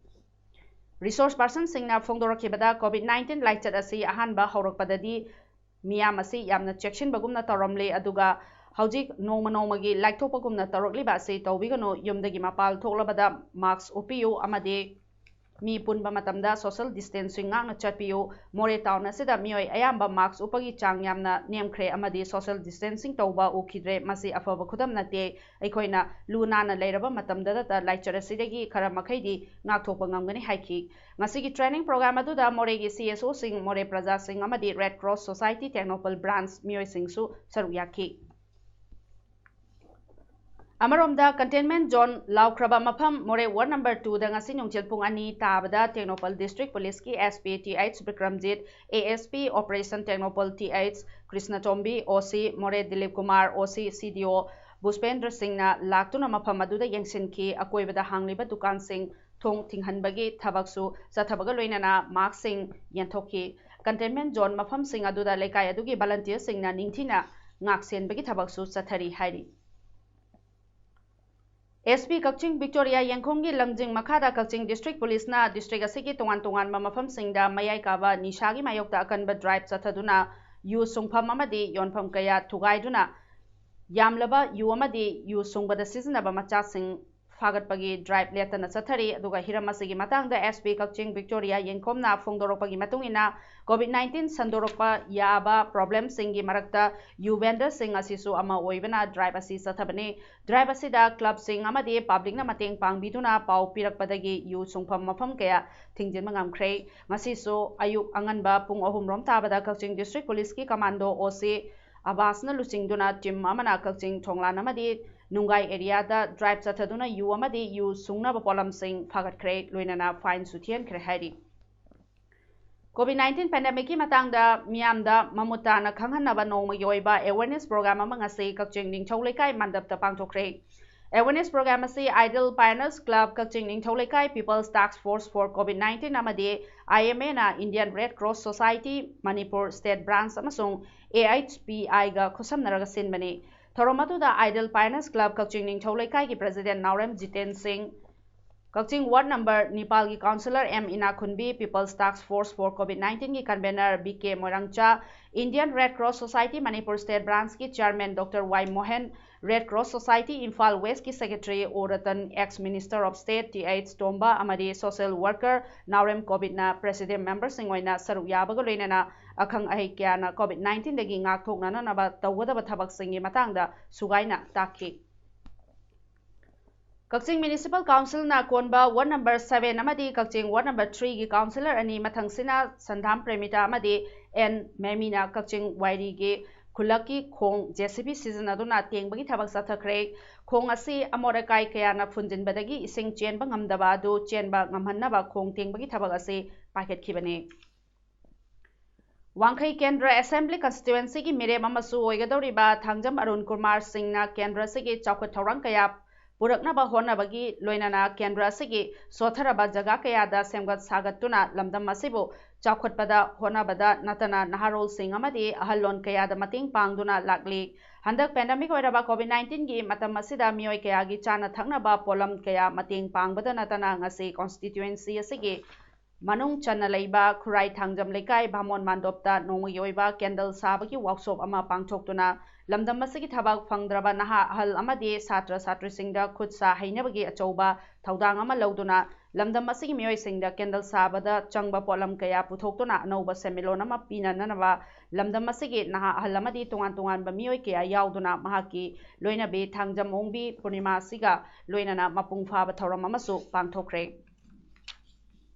Resource person ꯁꯤꯡꯅ ꯐꯣꯡꯗꯣꯔꯛꯈꯤꯕꯗ, COVID nineteen ꯂꯥꯏꯆꯠ ꯑꯁꯤ ꯑꯍꯥꯟꯕ ꯍꯧꯔꯛꯄꯗꯗꯤ ꯃꯤꯌꯥꯝ ꯑꯁꯤ ꯌꯥꯝꯅ ꯆꯦꯛꯁꯤꯟꯕꯒꯨꯝꯅ ꯇꯧꯔꯝꯂꯦ, ꯑꯗꯨꯒ ꯍꯧꯖꯤꯛ ꯅꯣꯡꯃ ꯅꯣꯡꯃꯒꯤ ꯂꯥꯏꯊꯣꯛꯄꯒꯨꯝꯅ ꯇꯧꯔꯛꯂꯤꯕ ꯑꯁꯤ ꯇꯧꯕꯤꯒꯅꯨ, ꯌꯨꯝꯗꯒꯤ ꯃꯄꯥꯟ ꯊꯣꯛꯂꯕꯗ mask ꯎꯞꯄꯤꯌꯨ ꯑꯃꯗꯤ ꯃꯤ ꯄꯨꯟꯕ ꯃꯇꯝꯗ social distancing ꯉꯥꯛꯅ ꯆꯠꯄꯤꯌꯨ꯫ ꯃꯣꯔꯦ town ꯑꯁꯤꯗ ꯃꯤꯑꯣꯏ ꯑꯌꯥꯝꯕ mask ꯎꯞꯄꯒꯤ ꯆꯥꯡ ꯌꯥꯝꯅ ꯅꯦꯝꯈ꯭ꯔꯦ ꯑꯃꯗꯤ social distancing ꯇꯧꯕ ꯎꯈꯤꯗ꯭ꯔꯦ꯫ ꯃꯁꯤ ꯑꯐꯕ ꯈꯨꯗꯝ ꯅꯠꯇꯦ꯫ ꯑꯩꯈꯣꯏꯅ ꯂꯨ ꯅꯥꯟꯅ ꯂꯩꯔꯕ ꯃꯇꯝꯗꯇ ꯂꯥꯏꯆꯠ ꯑꯁꯤꯗꯒꯤ ꯈꯔ ꯃꯈꯩꯗꯤ ꯉꯥꯛꯊꯣꯛꯄ ꯉꯝꯒꯅꯤ ꯍꯥꯏꯈꯤ꯫ ꯉꯁꯤꯒꯤ training program ꯑꯗꯨꯗ ꯃꯣꯔꯦꯒꯤ C S O ꯁꯤꯡ, ꯃꯣꯔꯦ ꯄ꯭ꯔꯖꯥꯁꯤꯡ ꯑꯃꯗꯤ Red Cross Society Technopal branch ꯃꯤꯑꯣꯏꯁꯤꯡꯁꯨ ꯁꯔꯨꯛ ꯌꯥꯈꯤ꯫ ꯑꯃꯔꯣꯝꯗ, containment zone ꯂꯥꯎꯈ꯭ꯔꯕ ꯃꯐꯝ ꯃꯣꯔꯦ ward number two ꯗ ꯉꯁꯤ ꯅꯨꯡꯊꯤꯜ ꯄꯨꯡ ꯑꯅꯤ ꯇꯥꯕꯗ ꯇꯦꯡꯅꯧꯄꯜ district police ꯀꯤ S P T H Bikramjit, A S P operation Tengnoupal T H ꯀ꯭ꯔꯤꯁꯅꯇꯣꯝꯕꯤ, O C ꯃꯣꯔꯦ Dilip Kumar, O C C D O ꯕꯨꯁꯄꯦꯟꯗ꯭ꯔ ꯁꯤꯡꯅ ꯂꯥꯛꯇꯨꯅ ꯃꯐꯝ ꯑꯗꯨꯗ ꯌꯦꯡꯁꯤꯟꯈꯤ꯫ ꯑꯀꯣꯏꯕꯗ ꯍꯥꯡꯂꯤꯕ ꯗꯨꯀꯥꯟꯁꯤꯡ ꯊꯣꯡ ꯊꯤꯡꯍꯟꯕꯒꯤ ꯊꯕꯛꯁꯨ ꯆꯠꯊꯕꯒ ꯂꯣꯏꯅꯅ mask ꯁꯤꯡ ꯌꯦꯟꯊꯣꯛꯈꯤ꯫ Containment zone ꯃꯐꯝꯁꯤꯡ ꯑꯗꯨꯗ ꯂꯩꯀꯥꯏ ꯑꯗꯨꯒꯤ volunteer ꯁꯤꯡꯅ ꯅꯤꯡꯊꯤꯅ ꯉꯥꯛꯁꯦꯟꯕꯒꯤ ꯊꯕꯛꯁꯨ ꯆꯠꯊꯔꯤ ꯍꯥꯏꯔꯤ꯫ S P ꯀꯛꯆꯤꯡ ꯕꯤꯛꯇꯣꯔꯤꯌꯥ ꯌꯦꯡꯈꯣꯝꯒꯤ ꯂꯪꯖꯤꯡ ꯃꯈꯥꯗ ꯀꯛꯆꯤꯡ district police ꯅ district ꯑꯁꯤꯒꯤ ꯇꯣꯉꯥꯟ ꯇꯣꯉꯥꯟꯕ ꯃꯐꯝꯁꯤꯡꯗ ꯃꯌꯥꯏ ꯀꯥꯕ ꯅꯤꯁꯥꯒꯤ ꯃꯥꯌꯣꯛꯇ ꯑꯀꯟꯕ drive ꯆꯠꯊꯗꯨꯅ ꯌꯨ ꯁꯨꯡꯐꯝ ꯑꯃꯗꯤ ꯌꯣꯟꯐꯝ ꯀꯌꯥ ꯊꯨꯒꯥꯏꯗꯨꯅ ꯌꯥꯝꯂꯕ ꯌꯨ ꯑꯃꯗꯤ ꯌꯨ ꯁꯨꯡꯕꯗ ꯁꯤꯖꯤꯟꯅꯕ ꯃꯆꯥꯛꯁꯤꯡ ꯐꯥꯒꯠꯄꯒꯤ drive ꯂꯦꯞꯇꯅ ꯆꯠꯊꯔꯤ꯫ ꯑꯗꯨꯒ ꯍꯤꯔꯝ ꯑꯁꯤꯒꯤ ꯃꯇꯥꯡꯗ S P ꯀꯛꯆꯤꯡ ꯕꯤꯛꯇꯣꯔꯤꯌꯥ ꯌꯦꯡꯈꯣꯝꯅ ꯐꯣꯡꯗꯣꯔꯛꯄꯒꯤ ꯃꯇꯨꯡ ꯏꯟꯅ, COVID nineteen ꯁꯟꯗꯣꯔꯛꯄ ꯌꯥꯕ problem ꯁꯤꯡꯒꯤ ꯃꯔꯛꯇ ꯌꯨ vendor ꯁꯤꯡ ꯑꯁꯤꯁꯨ ꯑꯃ ꯑꯣꯏꯕꯅ drive ꯑꯁꯤ ꯆꯠꯊꯕꯅꯤ꯫ Drive ꯑꯁꯤꯗ club ꯁꯤꯡ ꯑꯃꯗꯤ public ꯅ ꯃꯇꯦꯡ ꯄꯥꯡꯕꯤꯗꯨꯅ ꯄꯥꯎ ꯄꯤꯔꯛꯄꯗꯒꯤ ꯌꯨ ꯁꯨꯡꯐꯝ ꯃꯐꯝ ꯀꯌꯥ ꯊꯤꯡꯖꯤꯟꯕ ꯉꯝꯈ꯭ꯔꯦ꯫ ꯉꯁꯤꯁꯨ ꯑꯌꯨꯛ ꯑꯉꯟꯕ ꯄꯨꯡ ꯑꯍꯨꯝ ꯔꯣꯝ ꯇꯥꯕꯗ ꯀꯛꯆꯤꯡ district police ꯀꯤ commando O C ꯑꯕꯥꯁꯅ ꯂꯨꯆꯤꯡꯗꯨꯅ team ꯑꯃꯅ ꯀꯛꯆꯤꯡ ꯊꯣꯡꯂꯥꯟ ꯑꯃꯗꯤ ꯅꯨꯡꯒꯥꯏ area ꯗ drive ꯆꯠꯊꯗꯨꯅ ꯌꯨ ꯑꯃꯗꯤ ꯌꯨ ꯁꯨꯡꯅꯕ ꯄꯣꯠꯂꯝꯁꯤꯡ ꯐꯥꯒꯠꯈ꯭ꯔꯦ, ꯂꯣꯏꯅꯅ fine ꯁꯨ ꯊꯤꯍꯟꯈ꯭ꯔꯦ ꯍꯥꯏꯔꯤ꯫ COVID nineteen pandemic ꯀꯤ ꯃꯇꯥꯡꯗ ꯃꯤꯌꯥꯝꯗ ꯃꯃꯨꯠ ꯇꯥꯅ ꯈꯪꯍꯟꯅꯕ ꯅꯣꯡꯃꯒꯤ ꯑꯣꯏꯕ awareness program ꯑꯃ ꯉꯁꯤ ꯀꯛꯆꯤꯡ ꯅꯤꯡꯊꯧ ꯂꯩꯀꯥꯏ ꯃꯟꯗꯞꯇ ꯄꯥꯡꯊꯣꯛꯈ꯭ꯔꯦ꯫ Awareness program ꯑꯁꯤ Ideal Pioneers Club ꯀꯛꯆꯤꯡ ꯅꯤꯡꯊꯧ ꯂꯩꯀꯥꯏ, People's Task Force for COVID nineteen ꯑꯃꯗꯤ I M A ꯅ Indian Red Cross Society Manipur State Branch ꯑꯃꯁꯨꯡ A H P I ꯒ ꯈꯨꯠꯁꯝꯅꯔꯒ ꯁꯤꯟꯕꯅꯤ꯫ ꯊꯧꯔꯝ ꯑꯗꯨꯗ Ideal Pioneers Club ꯀꯛꯆꯤꯡ ꯅꯤꯡꯊꯧ ꯂꯩꯀꯥꯏꯒꯤ president ꯅꯥꯎꯔꯦꯝ ꯖꯤꯇꯦꯟ ꯁꯤꯡ, ꯀꯛꯆꯤꯡ ward number ꯅꯤꯄꯥꯜꯒꯤ councillor M ꯏꯅꯥꯈꯨꯟꯕꯤ, People's Task Force for COVID nineteen ꯒꯤ convener B K ꯃꯣꯏꯔꯥꯡꯆꯥ, Indian Red Cross Society Manipur State Branch ꯀꯤ chairman Doctor Y ꯃꯣꯍꯦꯟ, Red Cross Society Imphal West ꯀꯤ secretary O Ratan, ex Minister of State Th ꯇꯣꯝꯕ ꯑꯃꯗꯤ social worker ꯅꯥꯎꯔꯦꯝ ꯀꯣꯕꯤꯠꯅ president member ꯁꯤꯡ ꯑꯣꯏꯅ ꯁꯔꯨꯛ ꯌꯥꯕꯒ ꯂꯣꯏꯅꯅ ꯑꯈꯪ ꯑꯍꯩ ꯀꯌꯥꯅ COVID nineteen ꯗꯒꯤ ꯉꯥꯛꯊꯣꯛꯅꯅꯕ ꯇꯧꯒꯗꯕ ꯊꯕꯛꯁꯤꯡꯒꯤ ꯃꯇꯥꯡꯗ ꯁꯨꯒꯥꯏꯅ ꯇꯥꯛꯈꯤ꯫ ꯀꯛꯆꯤꯡ Municipal Council ꯅ ꯀꯣꯟꯕ ward number seven ꯑꯃꯗꯤ ꯀꯛꯆꯤꯡ ward number three ꯒꯤ councillor ꯑꯅꯤ ꯃꯊꯪꯁꯤꯅ ꯁꯟꯙꯥꯝ ꯄ꯭ꯔꯦꯃꯤꯇꯥ ꯑꯃꯗꯤ N ꯃꯦꯃꯤꯅ ꯀꯛꯆꯤꯡ ꯋꯥꯏꯔꯤꯒꯤ ꯈꯨꯜꯂꯛꯀꯤ ꯈꯣꯡ JCB ꯁꯤꯖꯤꯟꯅꯗꯨꯅ ꯇꯦꯡꯕꯒꯤ ꯊꯕꯛ ꯆꯠꯊꯈ꯭ꯔꯦ꯫ ꯈꯣꯡ ꯑꯁꯤ ꯑꯃꯣꯠ ꯑꯀꯥꯏ ꯀꯌꯥꯅ ꯐꯨꯟꯖꯤꯟꯕꯗꯒꯤ ꯏꯁꯤꯡ ꯆꯦꯟꯕ ꯉꯝꯗꯕ ꯑꯗꯨ ꯆꯦꯟꯕ ꯉꯝꯍꯟꯅꯕ ꯈꯣꯡ ꯇꯦꯡꯕꯒꯤ ꯊꯕꯛ ꯑꯁꯤ ꯄꯥꯏꯈꯠꯈꯤꯕꯅꯤ꯫ ꯋꯥꯡꯈꯩ ꯀꯦꯟꯗ꯭ꯔ ꯑꯦꯁꯦꯝꯕ꯭ꯂꯤ ꯀꯟꯁꯇꯤꯇ꯭ꯋꯦꯟꯁꯤꯒꯤ ꯃꯤꯔꯦꯞ ꯑꯃꯁꯨ ꯑꯣꯏꯒꯗꯧꯔꯤꯕ ꯊꯥꯡꯖꯝ ꯑꯔꯨꯟ ꯀꯨꯃꯥꯔ ꯁꯤꯡꯅ ꯀꯦꯟꯗ꯭ꯔ ꯑꯁꯤꯒꯤ ꯆꯥꯎꯈꯠ ꯊꯧꯔꯥꯡ ꯀꯌꯥ ꯄꯨꯔꯛꯅꯕ ꯍꯣꯠꯅꯕꯒꯤ ꯂꯣꯏꯅꯅ ꯀꯦꯟꯗ꯭ꯔ ꯑꯁꯤꯒꯤ ꯁꯣꯠꯊꯔꯕ ꯖꯒꯥ ꯀꯌꯥꯗ ꯁꯦꯝꯒꯠ ꯁꯥꯒꯠꯇꯨꯅ ꯂꯝꯗꯝ ꯑꯁꯤꯕꯨ ꯆꯥꯎꯈꯠꯄꯗ ꯍꯣꯠꯅꯕꯗ ꯅꯠꯇꯅ ꯅꯍꯥꯔꯣꯜꯁꯤꯡ ꯑꯃꯗꯤ ꯑꯍꯜꯂꯣꯟ ꯀꯌꯥꯗ ꯃꯇꯦꯡ ꯄꯥꯡꯗꯨꯅ ꯂꯥꯛꯂꯤ꯫ ꯍꯟꯗꯛ ꯄꯦꯟꯗꯦꯃꯤꯛ ꯑꯣꯏꯔꯕ ꯀꯣꯚꯤꯗ ꯅꯥꯏꯟꯇꯤꯟꯒꯤ ꯃꯇꯝ ꯑꯁꯤꯗ ꯃꯤꯑꯣꯏ ꯀꯌꯥꯒꯤ ꯆꯥꯅ ꯊꯛꯅꯕ ꯄꯣꯠꯂꯝ ꯀꯌꯥ ꯃꯇꯦꯡ ꯄꯥꯡꯕꯗ ꯅꯠꯇꯅ ꯉꯁꯤ ꯀꯣꯟꯁꯇꯤꯇ꯭ꯋꯦꯟꯁꯤ ꯑꯁꯤꯒꯤ ꯃꯅꯨꯡ ꯆꯟꯅ ꯂꯩꯕ ꯈꯨꯔꯥꯏ ꯊꯥꯡꯖꯝ ꯂꯩꯀꯥꯏ ꯚꯥꯃꯣꯟ ꯃꯥꯟꯗꯣꯞꯇ ꯅꯣꯡꯃꯒꯤ ꯑꯣꯏꯕ ꯀꯦꯟꯗꯜ ꯁꯥꯕꯒꯤ ꯋꯥꯛꯁꯣꯞ ꯑꯃ ꯄꯥꯡꯊꯣꯛꯇꯨꯅ ꯂꯝꯗꯝ ꯑꯁꯤꯒꯤ ꯊꯕꯛ ꯐꯪꯗ꯭ꯔꯕ ꯅꯍꯥ ꯑꯍꯜ ꯑꯃꯗꯤ ꯁꯥꯇ꯭ꯔ ꯁꯥꯇ꯭ꯔꯤꯁꯤꯡꯗ ꯈꯨꯠ ꯁꯥ ꯍꯩꯅꯕꯒꯤ ꯑꯆꯧꯕ ꯊꯧꯗꯥꯡ ꯑꯃ ꯂꯧꯗꯨꯅ ꯂꯝꯗꯝ ꯑꯁꯤꯒꯤ ꯃꯤꯑꯣꯏꯁꯤꯡꯗ ꯀꯦꯟꯗꯜ ꯁꯥꯕꯗ ꯆꯪꯕ ꯄꯣꯠꯂꯝ ꯀꯌꯥ ꯄꯨꯊꯣꯛꯇꯨꯅ ꯑꯅꯧꯕ ꯁꯦꯟꯃꯤꯠꯂꯣꯟ ꯑꯃ ꯄꯤꯅꯅꯕ ꯂꯝꯗꯝ ꯑꯁꯤꯒꯤ ꯅꯍꯥ ꯑꯍꯜ ꯑꯃꯗꯤ ꯇꯣꯉꯥꯟ ꯇꯣꯉꯥꯟꯕ ꯃꯤꯑꯣꯏ ꯀꯌꯥ ꯌꯥꯎꯗꯨꯅ ꯃꯍꯥꯛꯀꯤ ꯂꯣꯏꯅꯕꯤ ꯊꯥꯡꯖꯝ ꯑꯣꯡꯕꯤ ꯄꯨꯔꯅꯤꯃꯥ ꯑꯁꯤꯒ ꯂꯣꯏꯅꯅ ꯃꯄꯨꯡ ꯐꯥꯕ ꯊꯧꯔꯝ ꯑꯃꯁꯨ ꯄꯥꯡꯊꯣꯛꯈ꯭ꯔꯦ꯫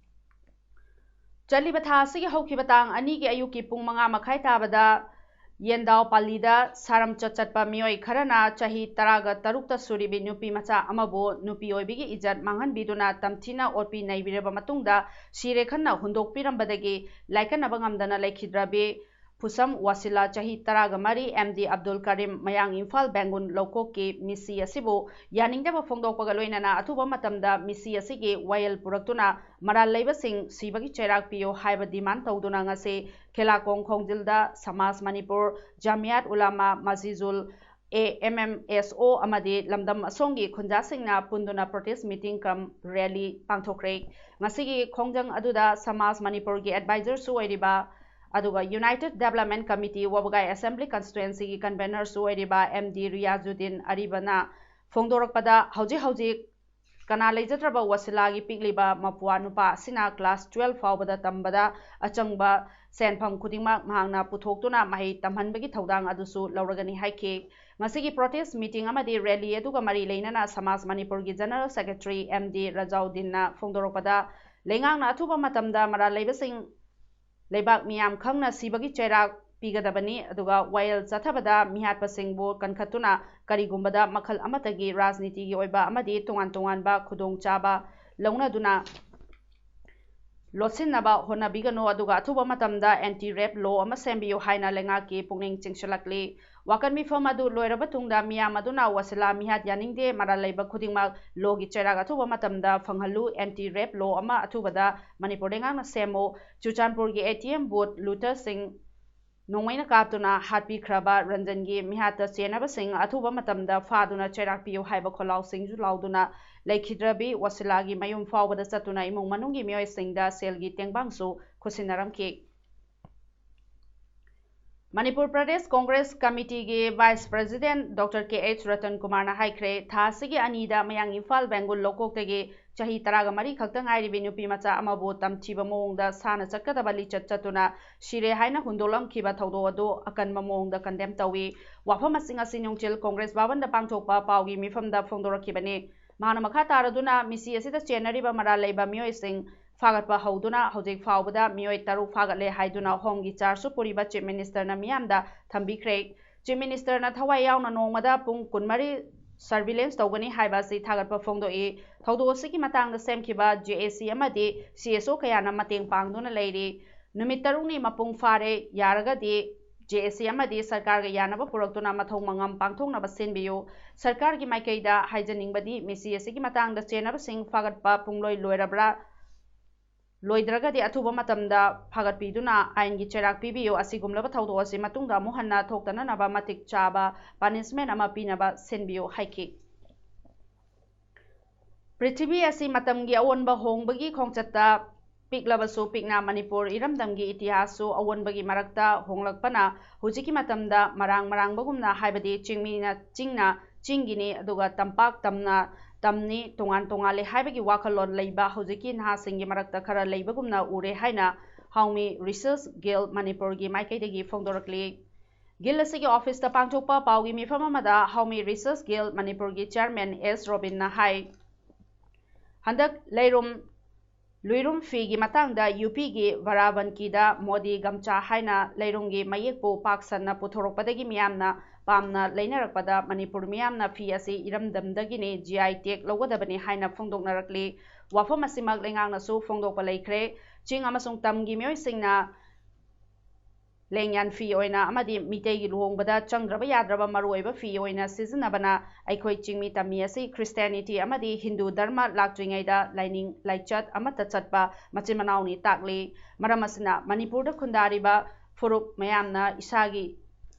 ꯆꯠꯂꯤꯕ ꯊꯥ ꯑꯁꯤꯒꯤ ꯍꯧꯈꯤꯕ ꯇꯥꯡ ꯑꯅꯤꯒꯤ ꯑꯌꯨꯛꯀꯤ ꯄꯨꯡ ꯃꯉꯥ ꯃꯈꯥꯏ ꯇꯥꯕꯗ ꯌꯦꯟꯗꯥꯎ ꯄꯥꯂꯤꯗ ꯁꯥꯔꯝꯆꯠ ꯆꯠꯄ ꯃꯤꯑꯣꯏ ꯈꯔꯅ ꯆꯍꯤ ꯇꯔꯥꯒ ꯇꯔꯨꯛꯇ ꯁꯨꯔꯤꯕꯤ ꯅꯨꯄꯤ ꯃꯆꯥ ꯑꯃꯕꯨ ꯅꯨꯄꯤ ꯑꯣꯏꯕꯤꯒꯤ ꯏꯖꯠ ꯃꯥꯡꯍꯟꯕꯤꯗꯨꯅ ꯇꯝꯊꯤꯅ ꯑꯣꯠꯄꯤ ꯅꯩꯕꯤꯔꯕ ꯃꯇꯨꯡꯗ ꯁꯤꯔꯦ ꯈꯟꯅ ꯍꯨꯟꯗꯣꯛꯄꯤꯔꯝꯕꯗꯒꯤ ꯂꯥꯏꯀꯠꯅꯕ ꯉꯝꯗꯅ ꯂꯩꯈꯤꯗ꯭ꯔꯕꯤ ꯐꯨꯁꯝ ꯋꯥꯁꯤꯂꯥ ꯆꯍꯤ ꯇꯔꯥꯒ ꯃꯔꯤ, MD ꯑꯕꯗꯨꯜ ꯀꯔꯤꯝ, ꯃꯌꯥꯡ ꯏꯝꯐꯥꯜ ꯕꯦꯡꯒꯨꯟ ꯂꯧꯀꯣꯛꯀꯤ ꯃꯤꯁꯤ ꯑꯁꯤꯕꯨ ꯌꯥꯅꯤꯡꯗꯕ ꯐꯣꯡꯗꯣꯛꯄꯒ ꯂꯣꯏꯅꯅ ꯑꯊꯨꯕ ꯃꯇꯝꯗ ꯃꯤꯁꯤ ꯑꯁꯤꯒꯤ ꯋꯥꯌꯦꯜ ꯄꯨꯔꯛꯇꯨꯅ ꯃꯔꯥꯜ ꯂꯩꯕꯁꯤꯡ ꯁꯤꯕꯒꯤ ꯆꯩꯔꯥꯛ ꯄꯤꯌꯨ ꯍꯥꯏꯕ ꯗꯤꯃꯥꯟ ꯇꯧꯗꯨꯅ ꯉꯁꯤ ꯈꯦꯂꯥꯀꯣꯡ ꯈꯣꯡꯖꯤꯜꯗ ꯁꯃꯥꯖ ꯃꯅꯤꯄꯨꯔ, ꯖꯥꯃꯤꯌꯥꯠ ꯎꯂꯥꯃꯥ ꯃꯥꯖꯤꯖꯨꯜ, AMMSO ꯑꯃꯗꯤ ꯂꯝꯗꯝ ꯑꯁꯣꯝꯒꯤ ꯈꯨꯟꯖꯥꯁꯤꯡꯅ ꯄꯨꯟꯗꯨꯅ protest meeting cum rally ꯄꯥꯡꯊꯣꯛꯈ꯭ꯔꯦ꯫ ꯉꯁꯤꯒꯤ ꯈꯣꯡꯖꯪ ꯑꯗꯨꯗ ꯁꯃꯥꯖ ꯃꯅꯤꯄꯨꯔꯒꯤ advisorꯁꯨ ꯑꯣꯏꯔꯤꯕ ꯑꯗꯨꯒ United Development Committee ꯋꯥꯕꯒꯥꯏ Assembly Constituencyꯒꯤ convenerꯁꯨ ꯑꯣꯏꯔꯤꯕ MD ꯔꯤꯌꯥꯖꯨꯗꯤꯟ ꯑꯔꯤꯕꯅ ꯐꯣꯡꯗꯣꯔꯛꯄꯗ ꯍꯧꯖꯤꯛ ꯍꯧꯖꯤꯛ ꯀꯅꯥ ꯂꯩꯖꯗ꯭ꯔꯕ ꯋꯥꯁꯤꯂꯥꯒꯤ ꯄꯤꯛꯂꯤꯕ ꯃꯄ꯭ꯋꯥ ꯅꯨꯄꯥ ꯑꯁꯤꯅ class twelve ꯐꯥꯎꯕꯗ ꯇꯝꯕꯗ ꯑꯆꯪꯕ ꯁꯦꯟꯐꯝ ꯈꯨꯗꯤꯡꯃꯛ ꯃꯍꯥꯛꯅ ꯄꯨꯊꯣꯛꯇꯨꯅ ꯃꯍꯩ ꯇꯝꯍꯟꯕꯒꯤ ꯊꯧꯗꯥꯡ ꯑꯗꯨꯁꯨ ꯂꯧꯔꯒꯅꯤ ꯍꯥꯏꯈꯤ꯫ ꯉꯁꯤꯒꯤ protest meeting ꯑꯃꯗꯤ rally ꯑꯗꯨꯒ ꯃꯔꯤ ꯂꯩꯅꯅ ꯁꯃꯥꯖ ꯃꯅꯤꯄꯨꯔꯒꯤ General Secretary MD ꯔꯖꯥꯎꯗꯤꯟꯅ ꯐꯣꯡꯗꯣꯔꯛꯄꯗ ꯂꯩꯉꯥꯛꯅ ꯑꯊꯨꯕ ꯃꯇꯝꯗ ꯃꯔꯥꯜ ꯂꯩꯕꯁꯤꯡ ꯂꯩꯕꯥꯛ ꯃꯤꯌꯥꯝ ꯈꯪꯅ ꯁꯤꯕꯒꯤ ꯆꯩꯔꯥꯛ ꯄꯤꯒꯗꯕꯅꯤ꯫ ꯑꯗꯨꯒ ꯋꯥꯌꯦꯜ ꯆꯠꯊꯕꯗ ꯃꯤꯍꯥꯠꯄꯁꯤꯡꯕꯨ ꯀꯟꯈꯠꯇꯨꯅ ꯀꯔꯤꯒꯨꯝꯕꯗ ꯃꯈꯜ ꯑꯃꯠꯇꯒꯤ ꯔꯥꯖꯅꯤꯇꯤꯒꯤ ꯑꯣꯏꯕ ꯑꯃꯗꯤ ꯇꯣꯉꯥꯟ ꯇꯣꯉꯥꯟꯕ ꯈꯨꯗꯣꯡꯆꯥꯕ ꯂꯧꯅꯗꯨꯅ ꯂꯣꯠꯁꯤꯟꯅꯕ ꯍꯣꯠꯅꯕꯤꯒꯅꯨ, ꯑꯗꯨꯒ ꯑꯊꯨꯕ ꯃꯇꯝꯗ anti rape law ꯑꯃ ꯁꯦꯝꯕꯤꯌꯨ ꯍꯥꯏꯅ ꯂꯩꯉꯥꯛꯀꯤ ꯄꯨꯛꯅꯤꯡ ꯆꯤꯡꯁꯤꯜꯂꯛꯂꯤ꯫ ꯋꯥꯀꯠ ꯃꯤꯐꯝ ꯑꯗꯨ ꯂꯣꯏꯔꯕ ꯇꯨꯡꯗ ꯃꯤꯌꯥꯝ ꯑꯗꯨꯅ ꯋꯥꯁꯤꯂꯥ ꯃꯤꯍꯥꯠ ꯌꯥꯅꯤꯡꯗꯦ, ꯃꯔꯥꯜ ꯂꯩꯕ ꯈꯨꯗꯤꯡꯃꯛ ꯂꯣꯒꯤ ꯆꯩꯔꯥꯛ ꯑꯊꯨꯕ ꯃꯇꯝꯗ ꯐꯪꯍꯜꯂꯨ, anti rape law ꯑꯃ ꯑꯊꯨꯕꯗ ꯃꯅꯤꯄꯨꯔ ꯂꯩꯉꯥꯛꯅ ꯁꯦꯝꯃꯨ, ꯆꯨꯔꯆꯥꯟꯄꯨꯔꯒꯤ ATM booth looterꯁꯤꯡ ꯅꯣꯡꯃꯩꯅ ꯀꯥꯞꯇꯨꯅ ꯍꯥꯠꯄꯤꯈ꯭ꯔꯕ ꯔꯟꯖꯟꯒꯤ ꯃꯤꯍꯥꯠꯇ ꯆꯦꯟꯅꯕꯁꯤꯡ ꯑꯊꯨꯕ ꯃꯇꯝꯗ ꯐꯥꯗꯨꯅ ꯆꯩꯔꯥꯛ ꯄꯤꯌꯨ ꯍꯥꯏꯕ ꯈꯣꯜꯂꯥꯎꯁꯤꯡꯁꯨ ꯂꯥꯎꯗꯨꯅ ꯂꯩꯈꯤꯗ꯭ꯔꯕꯤ ꯋꯥꯁꯤꯂꯥꯒꯤ ꯃꯌꯨꯝ ꯐꯥꯎꯕꯗ ꯆꯠꯇꯨꯅ ꯏꯃꯨꯡ ꯃꯅꯨꯡꯒꯤ ꯃꯤꯑꯣꯏꯁꯤꯡꯗ ꯁꯦꯜꯒꯤ ꯇꯦꯡꯕꯥꯡꯁꯨ ꯈꯨꯠꯁꯤꯟꯅꯔꯝꯈꯤ꯫ Manipur Pradesh Congress ꯀꯃꯤꯇꯤꯒꯤ vice president Doctor K H Ratan ꯀꯨꯃꯥꯔꯅ ꯍꯥꯏꯈ꯭ꯔꯦ, ꯊꯥ ꯑꯁꯤꯒꯤ ꯑꯅꯤꯗ ꯃꯌꯥꯡ ꯏꯝꯐꯥꯜ ꯕꯦꯡꯒꯨꯜ ꯂꯧꯀꯣꯛꯇꯒꯤ ꯆꯍꯤ ꯇꯔꯥꯒ ꯃꯔꯤ ꯈꯛꯇ ꯉꯥꯏꯔꯤꯕꯤ ꯅꯨꯄꯤ ꯃꯆꯥ ꯑꯃꯕꯨ ꯇꯝꯊꯤꯕ ꯃꯑꯣꯡꯗ ꯁꯥꯅ ꯆꯠꯀꯗꯕ ꯂꯤꯆꯠ ꯆꯠꯇꯨꯅ ꯁꯤꯔꯦ ꯍꯥꯏꯅ ꯍꯨꯟꯗꯣꯛꯂꯝꯈꯤꯕ ꯊꯧꯗꯣꯛ ꯑꯗꯨ ꯑꯀꯟꯕ ꯃꯑꯣꯡꯗ condemn ꯇꯧꯏ꯫ ꯋꯥꯐꯝꯁꯤꯡ ꯑꯁꯤ ꯅꯨꯡꯆꯤꯜ ꯀꯣꯡꯒ꯭ꯔꯦꯁ ꯚꯕꯟꯗ ꯄꯥꯡꯊꯣꯛꯄ ꯄꯥꯎꯒꯤ ꯃꯤꯐꯝꯗ ꯐꯣꯡꯗꯣꯔꯛꯈꯤꯕꯅꯤ꯫ ꯃꯍꯥꯛꯅ ꯃꯈꯥ ꯇꯥꯔꯗꯨꯅ ꯃꯤꯁꯤ ꯑꯁꯤꯗ ꯆꯦꯟꯅꯔꯤꯕ ꯃꯔꯥꯜ ꯂꯩꯕ ꯃꯤꯑꯣꯏꯁꯤꯡ ꯐꯥꯒꯠꯄ ꯍꯧꯗꯨꯅ ꯍꯧꯖꯤꯛ ꯐꯥꯎꯕꯗ ꯃꯤꯑꯣꯏ ꯇꯔꯨꯛ ꯐꯥꯒꯠꯂꯦ ꯍꯥꯏꯗꯨꯅ ꯍꯣꯝꯒꯤ ꯆꯥꯔꯖꯁꯨ ꯄꯨꯔꯤꯕ ꯆꯤꯐ ꯃꯤꯅꯤꯁꯇꯔꯅ ꯃꯤꯌꯥꯝꯗ ꯊꯝꯕꯤꯈ꯭ꯔꯦ꯫ ꯆꯤꯐ ꯃꯤꯅꯤꯁꯇꯔꯅ ꯊꯋꯥꯏ ꯌꯥꯎꯅ ꯅꯣꯡꯃꯗ ꯄꯨꯡ ꯀꯨꯟꯃꯔꯤ surveillance ꯇꯧꯒꯅꯤ ꯍꯥꯏꯕ ꯑꯁꯤ ꯊꯥꯒꯠꯄ ꯐꯣꯡꯗꯣꯛꯏ꯫ ꯊꯧꯗꯣꯛ ꯑꯁꯤꯒꯤ ꯃꯇꯥꯡꯗ ꯁꯦꯝꯈꯤꯕ JAC ꯑꯃꯗꯤ CSO ꯀꯌꯥꯅ ꯃꯇꯦꯡ ꯄꯥꯡꯗꯨꯅ ꯂꯩꯔꯤ꯫ ꯅꯨꯃꯤꯠ ꯇꯔꯨꯛꯅꯤ ꯃꯄꯨꯡ ꯐꯥꯔꯦ, ꯌꯥꯔꯒꯗꯤ JAC ꯑꯃꯗꯤ ꯁꯔꯀꯥꯔꯒ ꯌꯥꯅꯕ ꯄꯨꯔꯛꯇꯨꯅ ꯃꯊꯧ ꯃꯉꯝ ꯄꯥꯡꯊꯣꯛꯅꯕ ꯁꯤꯟꯕꯤꯌꯨ꯫ ꯁꯔꯀꯥꯔꯒꯤ ꯃꯥꯏꯀꯩꯗ ꯍꯥꯏꯖꯅꯤꯡꯕꯗꯤ ꯃꯤꯁꯤ ꯑꯁꯤꯒꯤ ꯃꯇꯥꯡꯗ ꯆꯦꯟꯅꯕꯁꯤꯡ ꯐꯥꯒꯠꯄ ꯄꯨꯡꯂꯣꯏ ꯂꯣꯏꯔꯕ꯭ꯔꯥ, ꯂꯣꯏꯗ꯭ꯔꯒꯗꯤ ꯑꯊꯨꯕ ꯃꯇꯝꯗ ꯐꯥꯒꯠꯄꯤꯗꯨꯅ ꯑꯥꯏꯟꯒꯤ ꯆꯩꯔꯥꯛ ꯄꯤꯕꯤꯌꯨ꯫ ꯑꯁꯤꯒꯨꯝꯂꯕ ꯊꯧꯗꯣꯛ ꯑꯁꯤ ꯃꯇꯨꯡꯗ ꯑꯃꯨꯛ ꯍꯟꯅ ꯊꯣꯛꯇꯅꯅꯕ ꯃꯇꯤꯛ ꯆꯥꯕ punishment ꯑꯃ ꯄꯤꯅꯕ ꯁꯤꯟꯕꯤꯌꯨ ꯍꯥꯏꯈꯤ꯫ ꯄ꯭ꯔꯤꯊꯤꯕꯤ ꯑꯁꯤ ꯃꯇꯝꯒꯤ ꯑꯑꯣꯟꯕ ꯍꯣꯡꯕꯒꯤ ꯈꯣꯡꯆꯠꯇ ꯄꯤꯛꯂꯕꯁꯨ ꯄꯤꯛꯅ ꯃꯅꯤꯄꯨꯔ ꯏꯔꯝꯗꯝꯒꯤ ꯏꯇꯤꯍꯥꯁꯁꯨ ꯑꯑꯣꯟꯕꯒꯤ ꯃꯔꯛꯇ ꯍꯣꯡꯂꯛꯄꯅ ꯍꯧꯖꯤꯛꯀꯤ ꯃꯇꯝꯗ ꯃꯔꯥꯡ ꯃꯔꯥꯡꯕꯒꯨꯝꯅ, ꯍꯥꯏꯕꯗꯤ ꯆꯤꯡꯃꯤꯅ ꯆꯤꯡꯅ ꯆꯤꯡꯒꯤꯅꯤ, ꯑꯗꯨꯒ ꯇꯝꯄꯥꯛ ꯇꯝꯅ ꯇꯝꯅꯤ, ꯇꯣꯉꯥꯟ ꯇꯣꯉꯥꯜꯂꯦ ꯍꯥꯏꯕꯒꯤ ꯋꯥꯈꯜꯂꯣꯟ ꯂꯩꯕ ꯍꯧꯖꯤꯛꯀꯤ ꯅꯍꯥꯁꯤꯡꯒꯤ ꯃꯔꯛꯇ ꯈꯔ ꯂꯩꯕꯒꯨꯝꯅ ꯎꯔꯦ ꯍꯥꯏꯅ ꯍꯥꯎꯃꯤ ꯔꯤꯁꯔꯁ ꯒꯤꯜ ꯃꯅꯤꯄꯨꯔꯒꯤ ꯃꯥꯏꯀꯩꯗꯒꯤ ꯐꯣꯡꯗꯣꯔꯛꯂꯤ꯫ ꯒꯤꯜ ꯑꯁꯤꯒꯤ ꯑꯣꯐꯤꯁꯇ ꯄꯥꯡꯊꯣꯛꯄ ꯄꯥꯎꯒꯤ ꯃꯤꯐꯝ ꯑꯃꯗ ꯍꯥꯎꯃꯤ ꯔꯤꯁꯔꯁ ꯒꯤꯜ ꯃꯅꯤꯄꯨꯔꯒꯤ ꯆꯤꯌꯔꯃꯦꯟ ꯑꯦꯁ ꯔꯣꯕꯤꯟꯅ ꯍꯥꯏ, ꯍꯟꯗꯛ ꯂꯩꯔꯨꯝ ꯂꯨꯏꯔꯨꯝ ꯐꯤꯒꯤ ꯃꯇꯥꯡꯗ ꯌꯨ ꯄꯤꯒꯤ ꯕꯥꯔꯥꯕꯟꯀꯤꯗ ꯃꯣꯗꯤ ꯒꯝꯆꯥ ꯍꯥꯏꯅ ꯂꯩꯔꯨꯝꯒꯤ ꯃꯌꯦꯛꯄꯨ ꯄꯥꯛ ꯁꯟꯅ ꯄꯨꯊꯣꯔꯛꯄꯗꯒꯤ ꯃꯤꯌꯥꯝꯅ ꯄꯥꯝꯅ ꯂꯩꯅꯔꯛꯄꯗ ꯃꯅꯤꯄꯨꯔ ꯃꯤꯌꯥꯝꯅ ꯐꯤ ꯑꯁꯤ ꯏꯔꯝꯗꯝꯗꯒꯤꯅꯤ, ꯖꯤ ꯑꯥꯏ ꯇꯦꯒ ꯂꯧꯒꯗꯕꯅꯤ ꯍꯥꯏꯅ ꯐꯣꯡꯗꯣꯛꯅꯔꯛꯂꯤ꯫ ꯋꯥꯐꯝ ꯑꯁꯤꯃꯛ ꯂꯩꯉꯥꯛꯅꯁꯨ ꯐꯣꯡꯗꯣꯛꯄ ꯂꯩꯈ꯭ꯔꯦ꯫ ꯆꯤꯡ ꯑꯃꯁꯨꯡ ꯇꯝꯒꯤ ꯃꯤꯑꯣꯏꯁꯤꯡꯅ ꯂꯦꯡꯌꯥꯟ ꯐꯤ ꯑꯣꯏꯅ ꯑꯃꯗꯤ ꯃꯤꯇꯩꯒꯤ ꯂꯨꯍꯣꯡꯕꯗ ꯆꯪꯗ꯭ꯔꯕ ꯌꯥꯗ꯭ꯔꯕ ꯃꯔꯨꯑꯣꯏꯕ ꯐꯤ ꯑꯣꯏꯅ ꯁꯤꯖꯤꯟꯅꯕꯅ ꯑꯩꯈꯣꯏ ꯆꯤꯡꯃꯤ ꯇꯝꯃꯤ ꯑꯁꯤ ꯈ꯭ꯔꯤꯁꯇꯤꯌꯥꯅꯤꯇꯤ ꯑꯃꯗꯤ ꯍꯤꯟꯗꯨ ꯙꯔꯃ ꯂꯥꯛꯇ꯭ꯔꯤꯉꯩꯗ ꯂꯥꯏꯅꯤꯡ ꯂꯥꯏꯆꯠ ꯑꯃꯠꯇ ꯆꯠꯄ ꯃꯆꯤꯟ ꯃꯅꯥꯎꯅꯤ ꯇꯥꯛꯂꯤ꯫ ꯃꯔꯝ ꯑꯁꯤꯅ ꯃꯅꯤꯄꯨꯔꯗ ꯈꯨꯟꯗꯥꯔꯤꯕ ꯐꯨꯔꯨꯞ ꯃꯌꯥꯝꯅ ꯏꯁꯥꯒꯤ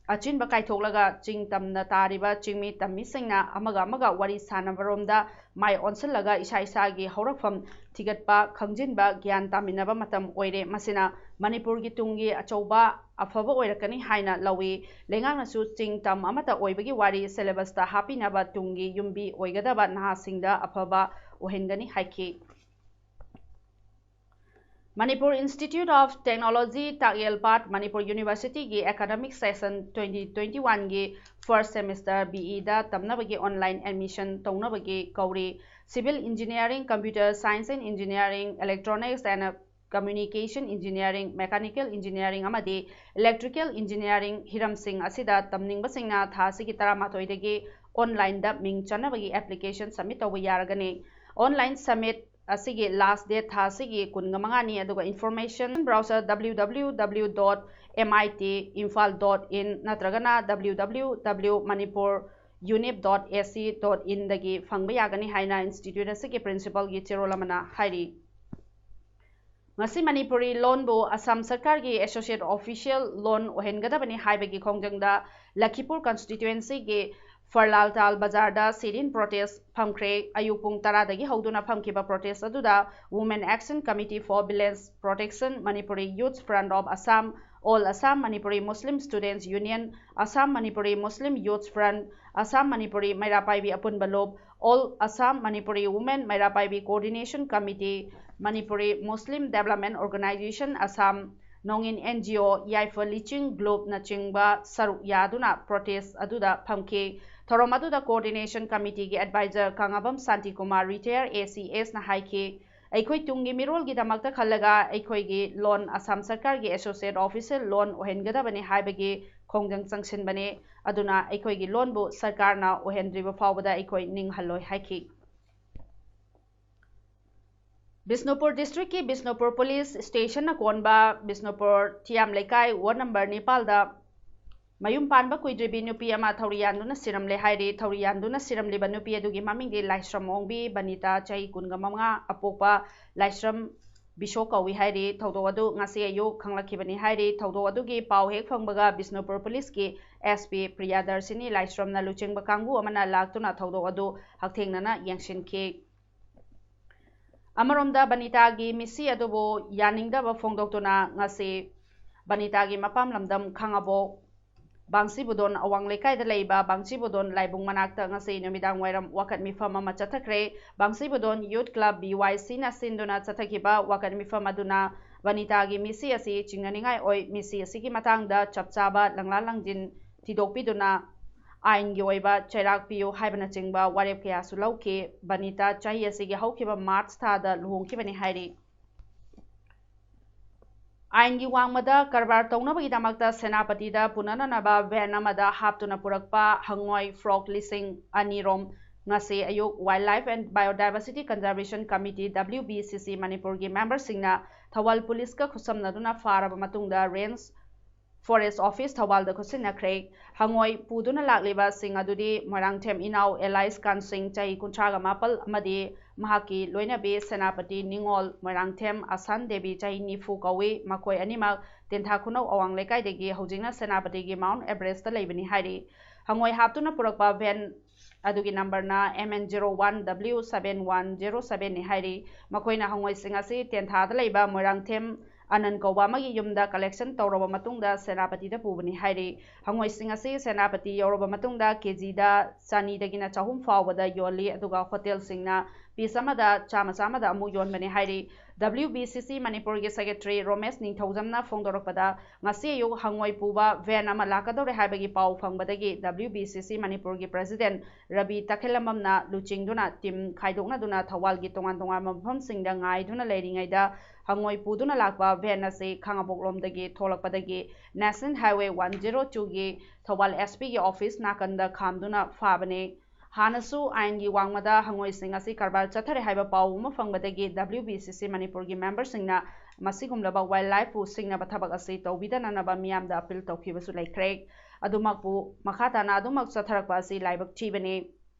ꯑꯆꯤꯟꯕ ꯀꯥꯏꯊꯣꯛꯂꯒ ꯆꯤꯡ ꯇꯝꯅ ꯇꯥꯔꯤꯕ ꯆꯤꯡꯃꯤ ꯇꯝꯃꯤꯁꯤꯡꯅ ꯑꯃꯒ ꯑꯃꯒ ꯋꯥꯔꯤ ꯁꯥꯟꯅꯕꯔꯣꯝꯗ ꯃꯥꯏ ꯑꯣꯟꯁꯤꯜꯂꯒ ꯏꯁꯥ ꯏꯁꯥꯒꯤ ꯍꯧꯔꯛꯐꯝ ꯊꯤꯒꯠꯄ, ꯈꯪꯖꯤꯟꯕ, ꯒ꯭ꯌꯥꯟ ꯇꯥꯃꯤꯟꯅꯕ ꯃꯇꯝ ꯑꯣꯏꯔꯦ꯫ ꯃꯁꯤꯅ ꯃꯅꯤꯄꯨꯔꯒꯤ ꯇꯨꯡꯒꯤ ꯑꯆꯧꯕ ꯑꯐꯕ ꯑꯣꯏꯔꯛꯀꯅꯤ ꯍꯥꯏꯅ ꯂꯧꯏ꯫ ꯂꯩꯉꯥꯛꯅꯁꯨ ꯆꯤꯡ ꯇꯝ ꯑꯃꯠꯇ ꯑꯣꯏꯕꯒꯤ ꯋꯥꯔꯤ syllabus ꯇ ꯍꯥꯞꯄꯤꯅꯕ ꯇꯨꯡꯒꯤ ꯌꯨꯝꯕꯤ ꯑꯣꯏꯒꯗꯕ ꯅꯍꯥꯁꯤꯡꯗ ꯑꯐꯕ ꯑꯣꯏꯍꯟꯒꯅꯤ ꯍꯥꯏꯈꯤ꯫ Manipur Institute of Technology, Takyelpat, Manipur ꯌꯨꯅꯤꯚꯔꯁꯤꯇꯤꯒꯤ academic session twenty twenty-one ꯒꯤ first semester B E ꯗ ꯇꯝꯅꯕꯒꯤ online admission ꯇꯧꯅꯕꯒꯤ ꯀꯧꯔꯤ꯫ Civil Engineering, Computer Science and Engineering, Electronics and Communication Engineering, Mechanical Engineering ꯑꯃꯗꯤ Electrical Engineering ꯍꯤꯔꯝꯁꯤꯡ ꯑꯁꯤꯗ ꯇꯝꯅꯤꯡꯕꯁꯤꯡꯅ ꯊꯥ ꯑꯁꯤꯒꯤ ꯇꯔꯥꯃꯥꯊꯣꯏꯗꯒꯤ online ꯗ ꯃꯤꯡ ꯆꯟꯅꯕꯒꯤ application submit ꯇꯧꯕ ꯌꯥꯔꯒꯅꯤ꯫ Online submit ꯑꯁꯤꯒꯤ last date ꯊꯥ ꯑꯁꯤꯒꯤ ꯀꯨꯟꯒ ꯃꯉꯥꯅꯤ, ꯑꯗꯨꯒ information browser W W W dot M I T imphal dot in ꯅꯠꯇ꯭ꯔꯒꯅ W W W manipur unip dot A C dot in ꯗꯒꯤ ꯐꯪꯕ ꯌꯥꯒꯅꯤ ꯍꯥꯏꯅ institute ꯑꯁꯤꯒꯤ principal ꯒꯤ ꯆꯦꯔꯣꯜ ꯑꯃꯅ ꯍꯥꯏꯔꯤ꯫ ꯉꯁꯤ ꯃꯅꯤꯄꯨꯔꯤ ꯂꯣꯟꯕꯨ ꯑꯁꯥꯝ ꯁꯔꯀꯥꯔꯒꯤ associate official ꯂꯣꯟ ꯑꯣꯏꯍꯟꯒꯗꯕꯅꯤ ꯍꯥꯏꯕꯒꯤ ꯈꯣꯡꯖꯪꯗ ꯂꯈꯤꯄꯨꯔ constituency ꯒꯤ ꯐꯔꯂꯥꯜꯇꯥꯜ ꯕꯖꯥꯔꯗ sit-in protest ꯐꯝꯈ꯭ꯔꯦ꯫ ꯑꯌꯨꯛ ꯄꯨꯡ ꯇꯔꯥꯗꯒꯤ ꯍꯧꯗꯨꯅ ꯐꯝꯈꯤꯕ protest ꯑꯗꯨꯗ Women Action Committee for Village Protection, Manipuri Youth Front of Assam, All Assam Manipuri Muslim Students Union, Assam Manipuri Muslim Youth Front, Assam Manipuri ꯃꯩꯔꯥ ꯄꯥꯏꯕꯤ ꯑꯄꯨꯟꯕ ꯂꯨꯞ, All Assam Manipuri Women ꯃꯩꯔꯥ ꯄꯥꯏꯕꯤ Coordination Committee, Manipuri Muslim Development Organization Assam, ꯅꯣꯡꯏꯟ N G O, ꯌꯥꯏꯐ ꯂꯤꯆꯤꯡ ꯒ꯭ꯂꯣꯕꯅꯆꯤꯡꯕ ꯁꯔꯨꯛ ꯌꯥꯗꯨꯅ protest ꯑꯗꯨꯗ ꯐꯝꯈꯤ꯫ ꯊꯧꯔꯝ ꯑꯗꯨꯗ Coordination Committee ꯒꯤ advisor ꯀꯪꯉꯥꯕꯝ Shantikumar, retired A C S ꯅ ꯍꯥꯏꯈꯤ, ꯑꯩꯈꯣꯏ ꯇꯨꯡꯒꯤ ꯃꯤꯔꯣꯜꯒꯤꯗꯃꯛꯇ ꯈꯜꯂꯒ ꯑꯩꯈꯣꯏꯒꯤ ꯂꯣꯟ ꯑꯁꯥꯝ ꯁꯔꯀꯥꯔꯒꯤ associate official ꯂꯣꯟ ꯑꯣꯏꯍꯟꯒꯗꯕꯅꯤ ꯍꯥꯏꯕꯒꯤ ꯈꯣꯡꯖꯪ ꯆꯪꯁꯤꯟꯕꯅꯤ꯫ ꯑꯗꯨꯅ ꯑꯩꯈꯣꯏꯒꯤ ꯂꯣꯟꯕꯨ ꯁꯔꯀꯥꯔꯅ ꯑꯣꯏꯍꯟꯗ꯭ꯔꯤꯕ ꯐꯥꯎꯕꯗ ꯑꯩꯈꯣꯏ ꯅꯤꯡꯍꯜꯂꯣꯏ ꯍꯥꯏꯈꯤ꯫ ꯕꯤꯁꯅꯨꯄꯨꯔ district ꯀꯤ ꯕꯤꯁꯅꯨꯄꯨꯔ police station ꯅ ꯀꯣꯟꯕ ꯕꯤꯁꯅꯨꯄꯨꯔ ꯊꯤꯌꯥꯝ ꯂꯩꯀꯥꯏ ward number ꯅꯤꯄꯥꯜꯗ ꯃꯌꯨꯝ ꯄꯥꯟꯕ ꯀꯨꯏꯗ꯭ꯔꯤꯕꯤ ꯅꯨꯄꯤ ꯑꯃ ꯊꯧꯔꯤ ꯌꯥꯟꯗꯨꯅ ꯁꯤꯔꯝꯂꯦ ꯍꯥꯏꯔꯤ꯫ ꯊꯧꯔꯤ ꯌꯥꯟꯗꯨꯅ ꯁꯤꯔꯝꯂꯤꯕ ꯅꯨꯄꯤ ꯑꯗꯨꯒꯤ ꯃꯃꯤꯡꯗꯤ ꯂꯥꯏꯁ꯭ꯔꯝ ꯑꯣꯡꯕꯤ ꯕꯅꯤꯇꯥ, ꯆꯍꯤ ꯀꯨꯟꯒ ꯃꯉꯥ, ꯑꯄꯣꯛꯄ ꯂꯥꯏꯁ꯭ꯔꯝ ꯕꯤꯁꯣ ꯀꯧꯏ ꯍꯥꯏꯔꯤ꯫ ꯊꯧꯗꯣꯛ ꯑꯗꯨ ꯉꯁꯤ ꯑꯌꯨꯛ ꯈꯪꯂꯛꯈꯤꯕꯅꯤ ꯍꯥꯏꯔꯤ꯫ ꯊꯧꯗꯣꯛ ꯑꯗꯨꯒꯤ ꯄꯥꯎ ꯍꯦꯛ ꯐꯪꯕꯒ ꯕꯤꯁꯅꯨꯄꯨꯔ police ꯀꯤ SP ꯄ꯭ꯔꯤꯌꯥꯗꯔꯁꯤꯅꯤ ꯂꯥꯏꯁ꯭ꯔꯝꯅ ꯂꯨꯆꯤꯡꯕ ꯀꯥꯡꯕꯨ ꯑꯃꯅ ꯂꯥꯛꯇꯨꯅ ꯊꯧꯗꯣꯛ ꯑꯗꯨ ꯍꯛꯊꯦꯡꯅꯅ ꯌꯦꯡꯁꯤꯟꯈꯤ꯫ ꯑꯃꯔꯣꯝꯗ ꯕꯅꯤꯇꯥꯒꯤ ꯃꯤꯠꯁꯤ ꯑꯗꯨꯕꯨ ꯌꯥꯅꯤꯡꯗꯕ ꯐꯣꯡꯗꯣꯛꯇꯨꯅ ꯉꯁꯤ ꯕꯅꯤꯇꯥꯒꯤ ꯃꯄꯥꯝ ꯂꯝꯗꯝ ꯈꯥꯉꯕꯣꯛ ꯕꯥꯡꯁꯤꯕꯨꯗꯣꯟ ꯑꯋꯥꯡ ꯂꯩꯀꯥꯏꯗ ꯂꯩꯕ ꯕꯥꯡꯁꯤꯕꯨꯗꯣꯟ ꯂꯥꯏꯕꯨꯡ ꯃꯅꯥꯛꯇ ꯉꯁꯤ ꯅꯨꯃꯤꯗꯥꯡ ꯋꯥꯏꯔꯝ ꯋꯥꯀꯠ ꯃꯤꯐꯝ ꯑꯃ ꯆꯠꯊꯈ꯭ꯔꯦ꯫ ꯕꯥꯡꯁꯤꯕꯨꯗꯣꯟ Youth Club, B Y C ꯅ ꯁꯤꯟꯗꯨꯅ ꯆꯠꯊꯈꯤꯕ ꯋꯥꯀꯠ ꯃꯤꯐꯝ ꯑꯗꯨꯅ ꯕꯅꯤꯇꯥꯒꯤ ꯃꯤꯠꯁꯤ ꯑꯁꯤ ꯆꯤꯡꯅꯅꯤꯡꯉꯥꯏ ꯑꯣꯏ꯫ ꯃꯤꯠꯁꯤ ꯑꯁꯤꯒꯤ ꯃꯇꯥꯡꯗ ꯆꯞ ꯆꯥꯕ ꯂꯪꯂꯥ ꯂꯪꯖꯤꯟ ꯊꯤꯗꯣꯛꯄꯤꯗꯨꯅ ꯑꯥꯏꯟꯒꯤ ꯑꯣꯏꯕ ꯆꯩꯔꯥꯛ ꯄꯤꯌꯨ ꯍꯥꯏꯕꯅꯆꯤꯡꯕ ꯋꯥꯔꯦꯞ ꯀꯌꯥꯁꯨ ꯂꯧꯈꯤ꯫ ꯕꯅꯤꯇꯥ ꯆꯍꯤ ꯑꯁꯤꯒꯤ ꯍꯧꯈꯤꯕ March ꯊꯥꯗ ꯂꯨꯍꯣꯡꯈꯤꯕꯅꯤ ꯍꯥꯏꯔꯤ꯫ ꯑꯥꯏꯟꯒꯤ ꯋꯥꯡꯃꯗ ꯀꯔꯕꯥꯔ ꯇꯧꯅꯕꯒꯤꯗꯃꯛꯇ ꯁꯦꯅꯥꯄꯇꯤꯗ ꯄꯨꯅꯅꯅꯕ van ꯑꯃꯗ ꯍꯥꯞꯇꯨꯅ ꯄꯨꯔꯛꯄ ꯍꯪꯉꯣꯏ frock ꯂꯤꯁꯤꯡ ꯑꯅꯤ ꯔꯣꯝ ꯉꯁꯤ ꯑꯌꯨꯛ Wildlife and Biodiversity Conservation Committee, W B C C ꯃꯅꯤꯄꯨꯔꯒꯤ member ꯁꯤꯡꯅ ꯊꯧꯕꯥꯜ police ꯀ ꯈꯨꯠꯁꯝꯅꯗꯨꯅ ꯐꯥꯔꯕ ꯃꯇꯨꯡꯗ Range Forest Office ꯊꯧꯕꯥꯜꯗ ꯈꯨꯠꯁꯤꯟꯅꯈ꯭ꯔꯦ꯫ ꯍꯪꯉꯣꯏ ꯄꯨꯗꯨꯅ ꯂꯥꯛꯂꯤꯕꯁꯤꯡ ꯑꯗꯨꯗꯤ ꯃꯣꯏꯔꯥꯡꯊꯦꯝ ꯏꯅꯥꯎ ꯑꯦꯂꯥꯏꯁ ꯀꯥꯟꯁꯤꯡ, ꯆꯍꯤ ꯀꯨꯟꯊ꯭ꯔꯥꯒ ꯃꯥꯄꯜ, ꯑꯃꯗꯤ ꯃꯍꯥꯛꯀꯤ ꯂꯣꯏꯅꯕꯤ ꯁꯦꯅꯥꯄꯇꯤ ꯅꯤꯉꯣꯜ, ꯃꯣꯏꯔꯥꯡꯊꯦꯝ ꯑꯁꯥꯟ ꯗꯦꯕꯤ, ꯆꯍꯤ ꯅꯤꯐꯨ ꯀꯧꯏ꯫ ꯃꯈꯣꯏ ꯑꯅꯤꯃꯛ ꯇꯦꯟꯊꯥ ꯈꯨꯅꯧ ꯑꯋꯥꯡ ꯂꯩꯀꯥꯏꯗꯒꯤ ꯍꯧꯖꯤꯛꯅ ꯁꯦꯅꯥꯄꯇꯤꯒꯤ Mount Everest ꯇ ꯂꯩꯕꯅꯤ ꯍꯥꯏꯔꯤ꯫ ꯍꯪꯉꯣꯏ ꯍꯥꯞꯇꯨꯅ ꯄꯨꯔꯛꯄ van ꯑꯗꯨꯒꯤ number ꯅ M N zero one W seven one zero seven ꯅꯤ ꯍꯥꯏꯔꯤ꯫ ꯃꯈꯣꯏꯅ ꯍꯪꯉꯣꯏꯁꯤꯡ ꯑꯁꯤ ꯇꯦꯟꯊꯥꯗ ꯂꯩꯕ ꯃꯣꯏꯔꯥꯡꯊꯦꯝ ꯑꯅꯟ ꯀꯧꯕ ꯑꯃꯒꯤ ꯌꯨꯝꯗ collection ꯇꯧꯔꯕ ꯃꯇꯨꯡꯗ ꯁꯦꯅꯥꯄꯇꯤꯗ ꯄꯨꯕꯅꯤ ꯍꯥꯏꯔꯤ꯫ ꯍꯪꯉꯣꯏꯁꯤꯡ ꯑꯁꯤ ꯁꯦꯅꯥꯄꯇꯤ ꯌꯧꯔꯕ ꯃꯇꯨꯡꯗ ꯀꯦꯖꯤꯗ ꯆꯅꯤꯗꯒꯤꯅ ꯆꯍꯨꯝ ꯐꯥꯎꯕꯗ ꯌꯣꯜꯂꯤ, ꯑꯗꯨꯒ ꯍꯣꯇꯦꯜꯁꯤꯡꯅ ꯄꯤꯁ ꯑꯃꯗ ꯆꯥꯝꯃ ꯆꯥꯝꯃꯗ ꯑꯃꯨꯛ ꯌꯣꯟꯕꯅꯤ ꯍꯥꯏꯔꯤ꯫ W B C C ꯃꯅꯤꯄꯨꯔꯒꯤ ꯁꯦꯀ꯭ꯔꯦꯇꯔꯤ ꯔꯣꯃꯦꯁ ꯅꯤꯡꯊꯧꯖꯝꯅ ꯐꯣꯡꯗꯣꯔꯛꯄꯗ, ꯉꯁꯤ ꯑꯌꯨꯛ ꯍꯪꯉꯣꯏ ꯄꯨꯕ ꯚꯦꯟ ꯑꯃ ꯂꯥꯛꯀꯗꯧꯔꯦ ꯍꯥꯏꯕꯒꯤ ꯄꯥꯎ ꯐꯪꯕꯗꯒꯤ W B C C ꯃꯅꯤꯄꯨꯔꯒꯤ ꯄ꯭ꯔꯦꯁꯤꯗꯦꯟ ꯔꯕꯤ ꯇꯈꯦꯂꯝꯕꯝꯅ ꯂꯨꯆꯤꯡꯗꯨꯅ ꯇꯤꯝ ꯈꯥꯏꯗꯣꯛꯅꯗꯨꯅ ꯊꯧꯕꯥꯜꯒꯤ ꯇꯣꯉꯥꯟ ꯇꯣꯉꯥꯟꯕ ꯃꯐꯝꯁꯤꯡꯗ ꯉꯥꯏꯗꯨꯅ ꯂꯩꯔꯤꯉꯩꯗ, ꯍꯪꯉꯣꯏ ꯄꯨꯗꯨꯅ ꯂꯥꯛꯄ ꯚꯦꯟ ꯑꯁꯤ ꯈꯥꯉꯕꯣꯛꯂꯣꯝꯗꯒꯤ ꯊꯣꯛꯂꯛꯄꯗꯒꯤ National Highway one zero two ꯒꯤ ꯊꯧꯕꯥꯜ S P ꯒꯤ ꯑꯣꯐꯤꯁ ꯅꯥꯀꯟꯗ ꯈꯥꯝꯗꯨꯅ ꯐꯥꯕꯅꯤ꯫ ꯍꯥꯟꯅꯁꯨ ꯑꯥꯏꯟꯒꯤ ꯋꯥꯡꯃꯗ ꯍꯪꯉꯣꯏꯁꯤꯡ ꯑꯁꯤ ꯀꯔꯕꯥꯔ ꯆꯠꯊꯔꯦ ꯍꯥꯏꯕ ꯄꯥꯎ ꯑꯃ ꯐꯪꯕꯗꯒꯤ W B C C ꯃꯅꯤꯄꯨꯔꯒꯤ ꯃꯦꯝꯕꯔꯁꯤꯡꯅ ꯃꯁꯤꯒꯨꯝꯂꯕ ꯋꯥꯏꯜ ꯂꯥꯏꯐꯄꯨ ꯁꯤꯡꯅꯕ ꯊꯕꯛ ꯑꯁꯤ ꯇꯧꯕꯤꯗꯅꯅꯕ ꯃꯤꯌꯥꯝꯗ ꯑꯄꯤꯜ ꯇꯧꯈꯤꯕꯁꯨ ꯂꯩꯈ꯭ꯔꯦ꯫ ꯑꯗꯨꯃꯛꯄꯨ ꯃꯈꯥ ꯇꯥꯅ ꯑꯗꯨꯃꯛ ꯆꯠꯊꯔꯛꯄ ꯑꯁꯤ ꯂꯥꯏꯕꯛ ꯊꯤꯕꯅꯤ꯫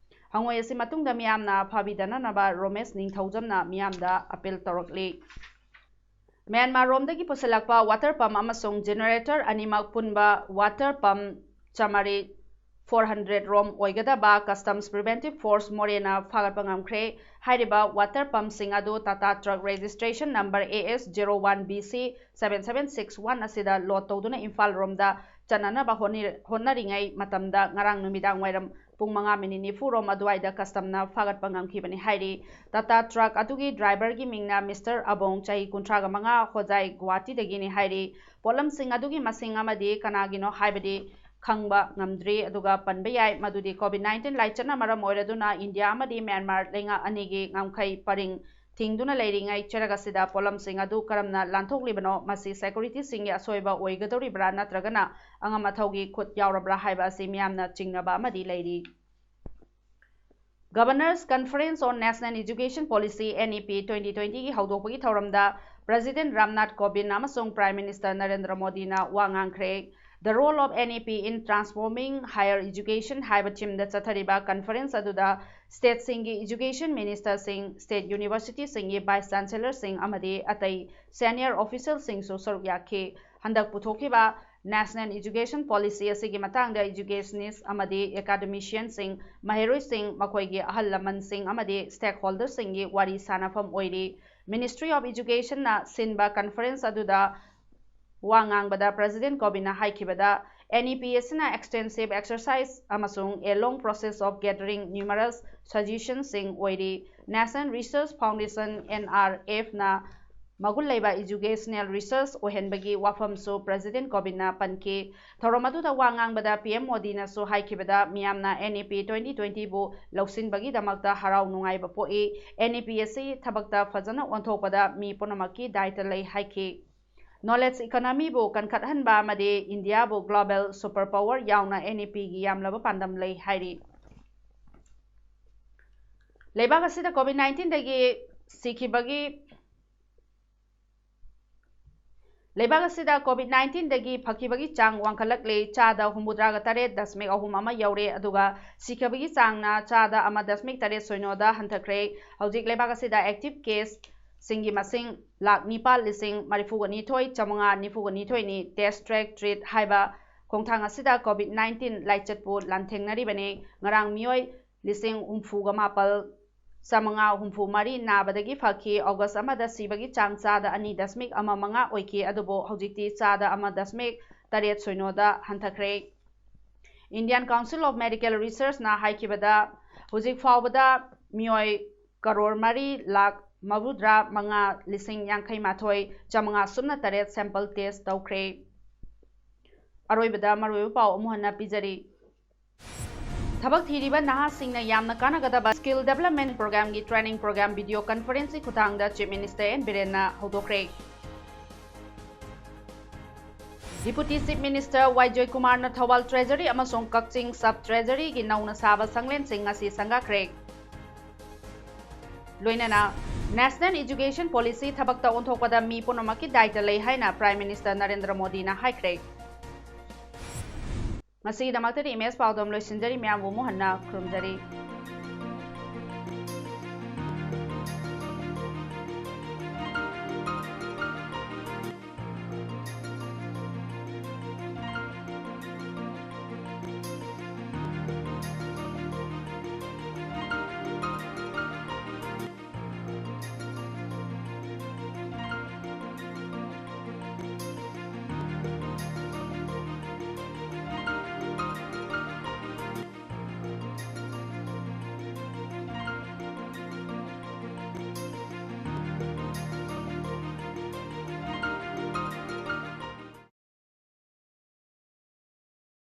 ꯍꯪꯉꯣꯏ ꯑꯁꯤ ꯃꯇꯨꯡꯗ ꯃꯤꯌꯥꯝꯅ ꯐꯥꯕꯤꯗꯅꯅꯕ ꯔꯣꯃꯦꯁ ꯅꯤꯡꯊꯧꯖꯝꯅ ꯃꯤꯌꯥꯝꯗ ꯑꯄꯤꯜ ꯇꯧꯔꯛꯂꯤ꯫ ꯃ꯭ꯌꯥꯟꯃꯥꯔ ꯔꯣꯝꯗꯒꯤ ꯄꯨꯁꯤꯜꯂꯛꯄ ꯋꯥꯇꯔ ꯄꯝ ꯑꯃꯁꯨꯡ ꯖꯦꯅꯦꯔꯦꯇꯔ ꯑꯅꯤꯃꯛ ꯄꯨꯟꯕ ꯋꯥꯇꯔ ꯄꯝ ꯆꯥꯃꯔꯤ four hundred ꯔꯣꯝ ꯑꯣꯏꯒꯗꯕ Customs Preventive Force ꯃꯣꯔꯦꯅ ꯐꯥꯒꯠꯄ ꯉꯝꯈ꯭ꯔꯦ꯫ ꯍꯥꯏꯔꯤꯕ ꯋꯥꯇꯔ ꯄꯝꯁꯤꯡ ꯑꯗꯨ Tata truck registration number A S zero one B C seven seven six one ꯑꯁꯤꯗ ꯂꯣꯗ ꯇꯧꯗꯨꯅ ꯏꯝꯐꯥꯜ ꯔꯣꯝꯗ ꯆꯠꯅꯅꯕ ꯍꯣꯠꯅꯤ-, ꯍꯣꯠꯅꯔꯤꯉꯩ ꯃꯇꯝꯗ ꯉꯔꯥꯡ ꯅꯨꯃꯤꯗꯥꯡ ꯋꯥꯏꯔꯝ ꯄꯨꯡ ꯃꯉꯥ ꯃꯤꯅꯤꯠ ꯅꯤꯐꯨ ꯔꯣꯝ ꯑꯗꯨꯋꯥꯏꯗ ꯀꯁꯇꯝꯅ ꯐꯥꯒꯠꯄ ꯉꯝꯈꯤꯕꯅꯤ ꯍꯥꯏꯔꯤ꯫ ꯇꯥꯇꯥ ꯇ꯭ꯔꯛ ꯑꯗꯨꯒꯤ ꯗ꯭ꯔꯥꯏꯚꯔꯒꯤ ꯃꯤꯡꯅ ꯃꯤꯁꯇꯔ ꯑꯕꯣꯡ, ꯆꯍꯤ ꯀꯨꯟꯊ꯭ꯔꯥꯒ ꯃꯉꯥ, ꯍꯣꯖꯥꯏ, ꯒꯨꯋꯥꯍꯥꯇꯤꯗꯒꯤꯅꯤ ꯍꯥꯏꯔꯤ꯫ ꯄꯣꯠꯂꯝꯁꯤꯡ ꯑꯗꯨꯒꯤ ꯃꯁꯤꯡ ꯑꯃꯗꯤ ꯀꯅꯥꯒꯤꯅꯣ ꯍꯥꯏꯕꯗꯤ ꯈꯪꯕ ꯉꯝꯗ꯭ꯔꯤ, ꯑꯗꯨꯒ ꯄꯟꯕ ꯌꯥꯏ ꯃꯗꯨꯗꯤ ꯀꯣꯚꯤꯗ ꯅꯥꯏꯟꯇꯤꯟ ꯂꯥꯏꯆꯠꯅ ꯃꯔꯝ ꯑꯣꯏꯔꯗꯨꯅ ꯏꯟꯗꯤꯌꯥ ꯑꯃꯗꯤ ꯃ꯭ꯌꯥꯟꯃꯥꯔ ꯂꯩꯉꯥꯛ ꯑꯅꯤꯒꯤ ꯉꯝꯈꯩ ꯄꯔꯤꯡ ꯊꯤꯡꯗꯨꯅ ꯂꯩꯔꯤꯉꯩ ꯆꯩꯔꯛ ꯑꯁꯤꯗ ꯄꯣꯠꯂꯝꯁꯤꯡ ꯑꯗꯨ ꯀꯔꯝꯅ ꯂꯥꯟꯊꯣꯛꯂꯤꯕꯅꯣ, ꯃꯁꯤ ꯁꯦꯀ꯭ꯌꯨꯔꯤꯇꯤꯁꯤꯡꯒꯤ ꯑꯁꯣꯏꯕ ꯑꯣꯏꯒꯗꯧꯔꯤꯕ꯭ꯔꯥ ꯅꯠꯇ꯭ꯔꯒꯅ ꯑꯉꯝ ꯑꯊꯧꯒꯤ ꯈꯨꯠ ꯌꯥꯎꯔꯕ꯭ꯔꯥ ꯍꯥꯏꯕ ꯑꯁꯤ ꯃꯤꯌꯥꯝꯅ ꯆꯤꯡꯅꯕ ꯑꯃꯗꯤ ꯂꯩꯔꯤ꯫ Governor's Conference on National Education Policy, N E P twenty twenty ꯒꯤ ꯍꯧꯗꯣꯛꯄꯒꯤ ꯊꯧꯔꯝꯗ ꯄ꯭ꯔꯦꯁꯤꯗꯦꯟ ꯔꯥꯝꯅꯥꯊ ꯀꯣꯕꯤꯟꯗ ꯑꯃꯁꯨꯡ ꯄ꯭ꯔꯥꯏꯝ ꯃꯤꯅꯤꯁꯇꯔ ꯅꯔꯦꯟꯗ꯭ꯔ ꯃꯣꯗꯤꯅ ꯋꯥ ꯉꯥꯡꯈ꯭ꯔꯦ꯫ The Role of N E P in Transforming Higher Education ꯍꯥꯏꯕ ꯊꯤꯝꯗ ꯆꯠꯊꯔꯤꯕ ꯀꯟꯐꯔꯦꯟꯁ ꯑꯗꯨꯗ ꯁ꯭ꯇꯦꯠꯁꯤꯡꯒꯤ ꯏꯖꯨꯀꯦꯁꯟ ꯃꯤꯅꯤꯁꯇꯔꯁꯤꯡ, ꯁ꯭ꯇꯦꯠ ꯌꯨꯅꯤꯚꯔꯁꯤꯇꯤꯁꯤꯡꯒꯤ ꯚꯥꯏꯁ ꯆꯥꯟꯁꯦꯂꯔꯁꯤꯡ ꯑꯃꯗꯤ ꯑꯇꯩ ꯁꯦꯅꯤꯌꯔ ꯑꯣꯐꯤꯁꯤꯌꯦꯜꯁꯤꯡꯁꯨ ꯁꯔꯨꯛ ꯌꯥꯈꯤ꯫ ꯍꯟꯗꯛ ꯄꯨꯊꯣꯛꯈꯤꯕ ꯅꯦꯁꯅꯦꯜ ꯏꯖꯨꯀꯦꯁꯟ ꯄꯣꯂꯤꯁꯤ ꯑꯁꯤꯒꯤ ꯃꯇꯥꯡꯗ ꯏꯖꯨꯀꯦꯁꯅꯤꯁ ꯑꯃꯗꯤ ꯑꯦꯀꯥꯗꯃꯤꯁꯤꯌꯟꯁꯤꯡ, ꯃꯍꯩꯔꯣꯏꯁꯤꯡ, ꯃꯈꯣꯏꯒꯤ ꯑꯍꯜ ꯂꯃꯟꯁꯤꯡ ꯑꯃꯗꯤ ꯁ꯭ꯇꯦꯛꯍꯣꯜꯗꯔꯁꯤꯡꯒꯤ ꯋꯥꯔꯤ ꯁꯥꯅꯐꯝ ꯑꯣꯏꯔꯤ꯫ Ministry of Educationꯅ ꯁꯤꯟꯕ ꯀꯟꯐꯔꯦꯟꯁ ꯑꯗꯨꯗ ꯋꯥ ꯉꯥꯡꯕꯗ ꯄ꯭ꯔꯦꯁꯤꯗꯦꯟ ꯀꯣꯕꯤꯟꯗꯅ ꯍꯥꯏꯈꯤꯕꯗ, NEP ꯑꯁꯤꯅ extensive exercise ꯑꯃꯁꯨꯡ a long process of gathering numerous suggestions ꯁꯤꯡ ꯑꯣꯏꯔꯤ꯫ National Research Foundation, NRF ꯅ ꯃꯒꯨꯟ ꯂꯩꯕ educational research ꯑꯣꯏꯍꯟꯕꯒꯤ ꯋꯥꯐꯝꯁꯨ President ꯀꯣꯕꯤꯟꯗꯅ ꯄꯟꯈꯤ꯫ ꯊꯧꯔꯝ ꯑꯗꯨꯗ ꯋꯥ ꯉꯥꯡꯕꯗ PM ꯃꯣꯗꯤꯅꯁꯨ ꯍꯥꯏꯈꯤꯕꯗ, ꯃꯤꯌꯥꯝꯅ NEP twenty twenty ꯕꯨ ꯂꯧꯁꯤꯟꯕꯒꯤꯗꯃꯛꯇ ꯍꯔꯥꯎ ꯅꯨꯡꯉꯥꯏꯕ ꯄꯣꯛꯏ꯫ NEP ꯑꯁꯤ ꯊꯕꯛꯇ ꯐꯖꯅ ꯑꯣꯟꯊꯣꯛꯄꯗ ꯃꯤ ꯄꯨꯝꯅꯃꯛꯀꯤ ꯗꯥꯏꯇ ꯂꯩ ꯍꯥꯏꯈꯤ꯫ Knowledge economy ꯕꯨ ꯀꯟꯈꯠꯍꯟꯕ ꯑꯃꯗꯤ ꯏꯟꯗꯤꯌꯥꯕꯨ global super power ꯌꯥꯎꯅ NEP ꯒꯤ ꯌꯥꯝꯂꯕ ꯄꯥꯟꯗꯝ ꯂꯩ ꯍꯥꯏꯔꯤ꯫ ꯂꯩꯕꯥꯛ ꯑꯁꯤꯗ COVID nineteen ꯗꯒꯤ ꯁꯤꯈꯤꯕꯒꯤ ꯂꯩꯕꯥꯛ ꯑꯁꯤꯗ COVID nineteen ꯗꯒꯤ ꯐꯈꯤꯕꯒꯤ ꯆꯥꯡ ꯋꯥꯡꯈꯠꯂꯛꯂꯦ, ꯆꯥꯗ ꯍꯨꯝꯐꯨꯇꯔꯥꯒ ꯇꯔꯦꯠ ꯗꯁꯃꯤꯛ ꯑꯍꯨꯝ ꯑꯃ ꯌꯧꯔꯦ, ꯑꯗꯨꯒ ꯁꯤꯈꯤꯕꯒꯤ ꯆꯥꯡꯅ ꯆꯥꯗ ꯑꯃ ꯗꯁꯃꯤꯛ ꯇꯔꯦꯠ ꯁꯣꯏꯅꯣꯗ ꯍꯟꯊꯈ꯭ꯔꯦ꯫ ꯍꯧꯖꯤꯛ ꯂꯩꯕꯥꯛ ꯑꯁꯤꯗ active case ꯁꯤꯡꯒꯤ ꯃꯁꯤꯡ ꯂꯥꯈ ꯅꯤꯄꯥꯜ ꯂꯤꯁꯤꯡ ꯃꯔꯤꯐꯨꯒ ꯅꯤꯊꯣꯏ ꯆꯥꯃꯉꯥ ꯅꯤꯐꯨꯒ ꯅꯤꯊꯣꯏꯅꯤ꯫ Test Track Treat ꯍꯥꯏꯕ ꯈꯣꯡꯊꯥꯡ ꯑꯁꯤꯗ COVID nineteen ꯂꯥꯏꯆꯠꯄꯨ ꯂꯥꯟꯊꯦꯡꯅꯔꯤꯕꯅꯤ꯫ ꯉꯔꯥꯡ ꯃꯤꯑꯣꯏ ꯂꯤꯁꯤꯡ ꯍꯨꯝꯐꯨꯒ ꯃꯥꯄꯜ ꯆꯥꯃꯉꯥ ꯍꯨꯝꯐꯨ ꯃꯔꯤ ꯅꯥꯕꯗꯒꯤ ꯐꯈꯤ꯫ August ꯑꯃꯗ ꯁꯤꯕꯒꯤ ꯆꯥꯡ ꯆꯥꯗ ꯑꯅꯤ ꯗꯁꯃꯤꯛ ꯑꯃ ꯃꯉꯥ ꯑꯣꯏꯈꯤ, ꯑꯗꯨꯕꯨ ꯍꯧꯖꯤꯛꯇꯤ ꯆꯥꯗ ꯑꯃ ꯗꯁꯃꯤꯛ ꯇꯔꯦꯠ ꯁꯣꯏꯅꯣꯗ ꯍꯟꯊꯈ꯭ꯔꯦ꯫ Indian Council of Medical Research ꯅ ꯍꯥꯏꯈꯤꯕꯗ, ꯍꯧꯖꯤꯛ ꯐꯥꯎꯕꯗ ꯃꯤꯑꯣꯏ ꯀꯔꯣꯔ ꯃꯔꯤ ꯂꯥꯈ ꯃꯧꯗ꯭ꯔꯥ ꯃꯉꯥ ꯂꯤꯁꯤꯡ ꯌꯥꯡꯈꯩ ꯃꯥꯊꯣꯏ ꯆꯥꯃꯉꯥ ꯁꯨꯞꯅ ꯇꯔꯦꯠ sample test ꯇꯧꯈ꯭ꯔꯦ꯫ ꯑꯔꯣꯏꯕꯗ ꯃꯔꯨꯑꯣꯏꯕ ꯄꯥꯎ ꯑꯃꯨꯛ ꯍꯟꯅ ꯄꯤꯖꯔꯤ꯫ ꯊꯕꯛ ꯊꯤꯔꯤꯕ ꯅꯍꯥꯁꯤꯡꯅ ꯌꯥꯝꯅ ꯀꯥꯟꯅꯒꯗꯕ Skill Development Program ꯒꯤ training program video conference ꯀꯤ ꯈꯨꯠꯊꯥꯡꯗ Chief Minister N ꯕꯤꯔꯦꯟꯅ ꯍꯧꯗꯣꯛꯈ꯭ꯔꯦ꯫ Deputy Chief Minister ꯋꯥꯏ ꯖꯣꯏꯀꯨꯃꯥꯔꯅ ꯊꯧꯕꯥꯜ Treasury ꯑꯃꯁꯨꯡ ꯀꯛꯆꯤꯡ Sub Treasury ꯒꯤ ꯅꯧꯅ ꯁꯥꯕ ꯁꯪꯂꯦꯟꯁꯤꯡ ꯉꯁꯤ ꯁꯪꯒꯥꯈ꯭ꯔꯦ꯫ ꯂꯣꯏꯅꯅ National Education Policy ꯊꯕꯛꯇ ꯑꯣꯟꯊꯣꯛꯄꯗ ꯃꯤ ꯄꯨꯝꯅꯃꯛꯀꯤ ꯗꯥꯏꯇ ꯂꯩ ꯍꯥꯏꯅ Prime Minister ꯅꯔꯦꯟꯗ꯭ꯔ ꯃꯣꯗꯤꯅ ꯍꯥꯏꯈ꯭ꯔꯦ꯫ ꯃꯁꯤꯒꯤꯗꯃꯛꯇꯗꯤ ꯏꯃꯦꯖ ꯄꯥꯎꯗꯝ ꯂꯣꯏꯁꯤꯟꯖꯔꯤ꯫ ꯃꯌꯥꯝꯕꯨ ꯑꯃꯨꯛ ꯍꯟꯅ ꯈꯨꯔꯨꯝꯖꯔꯤ꯫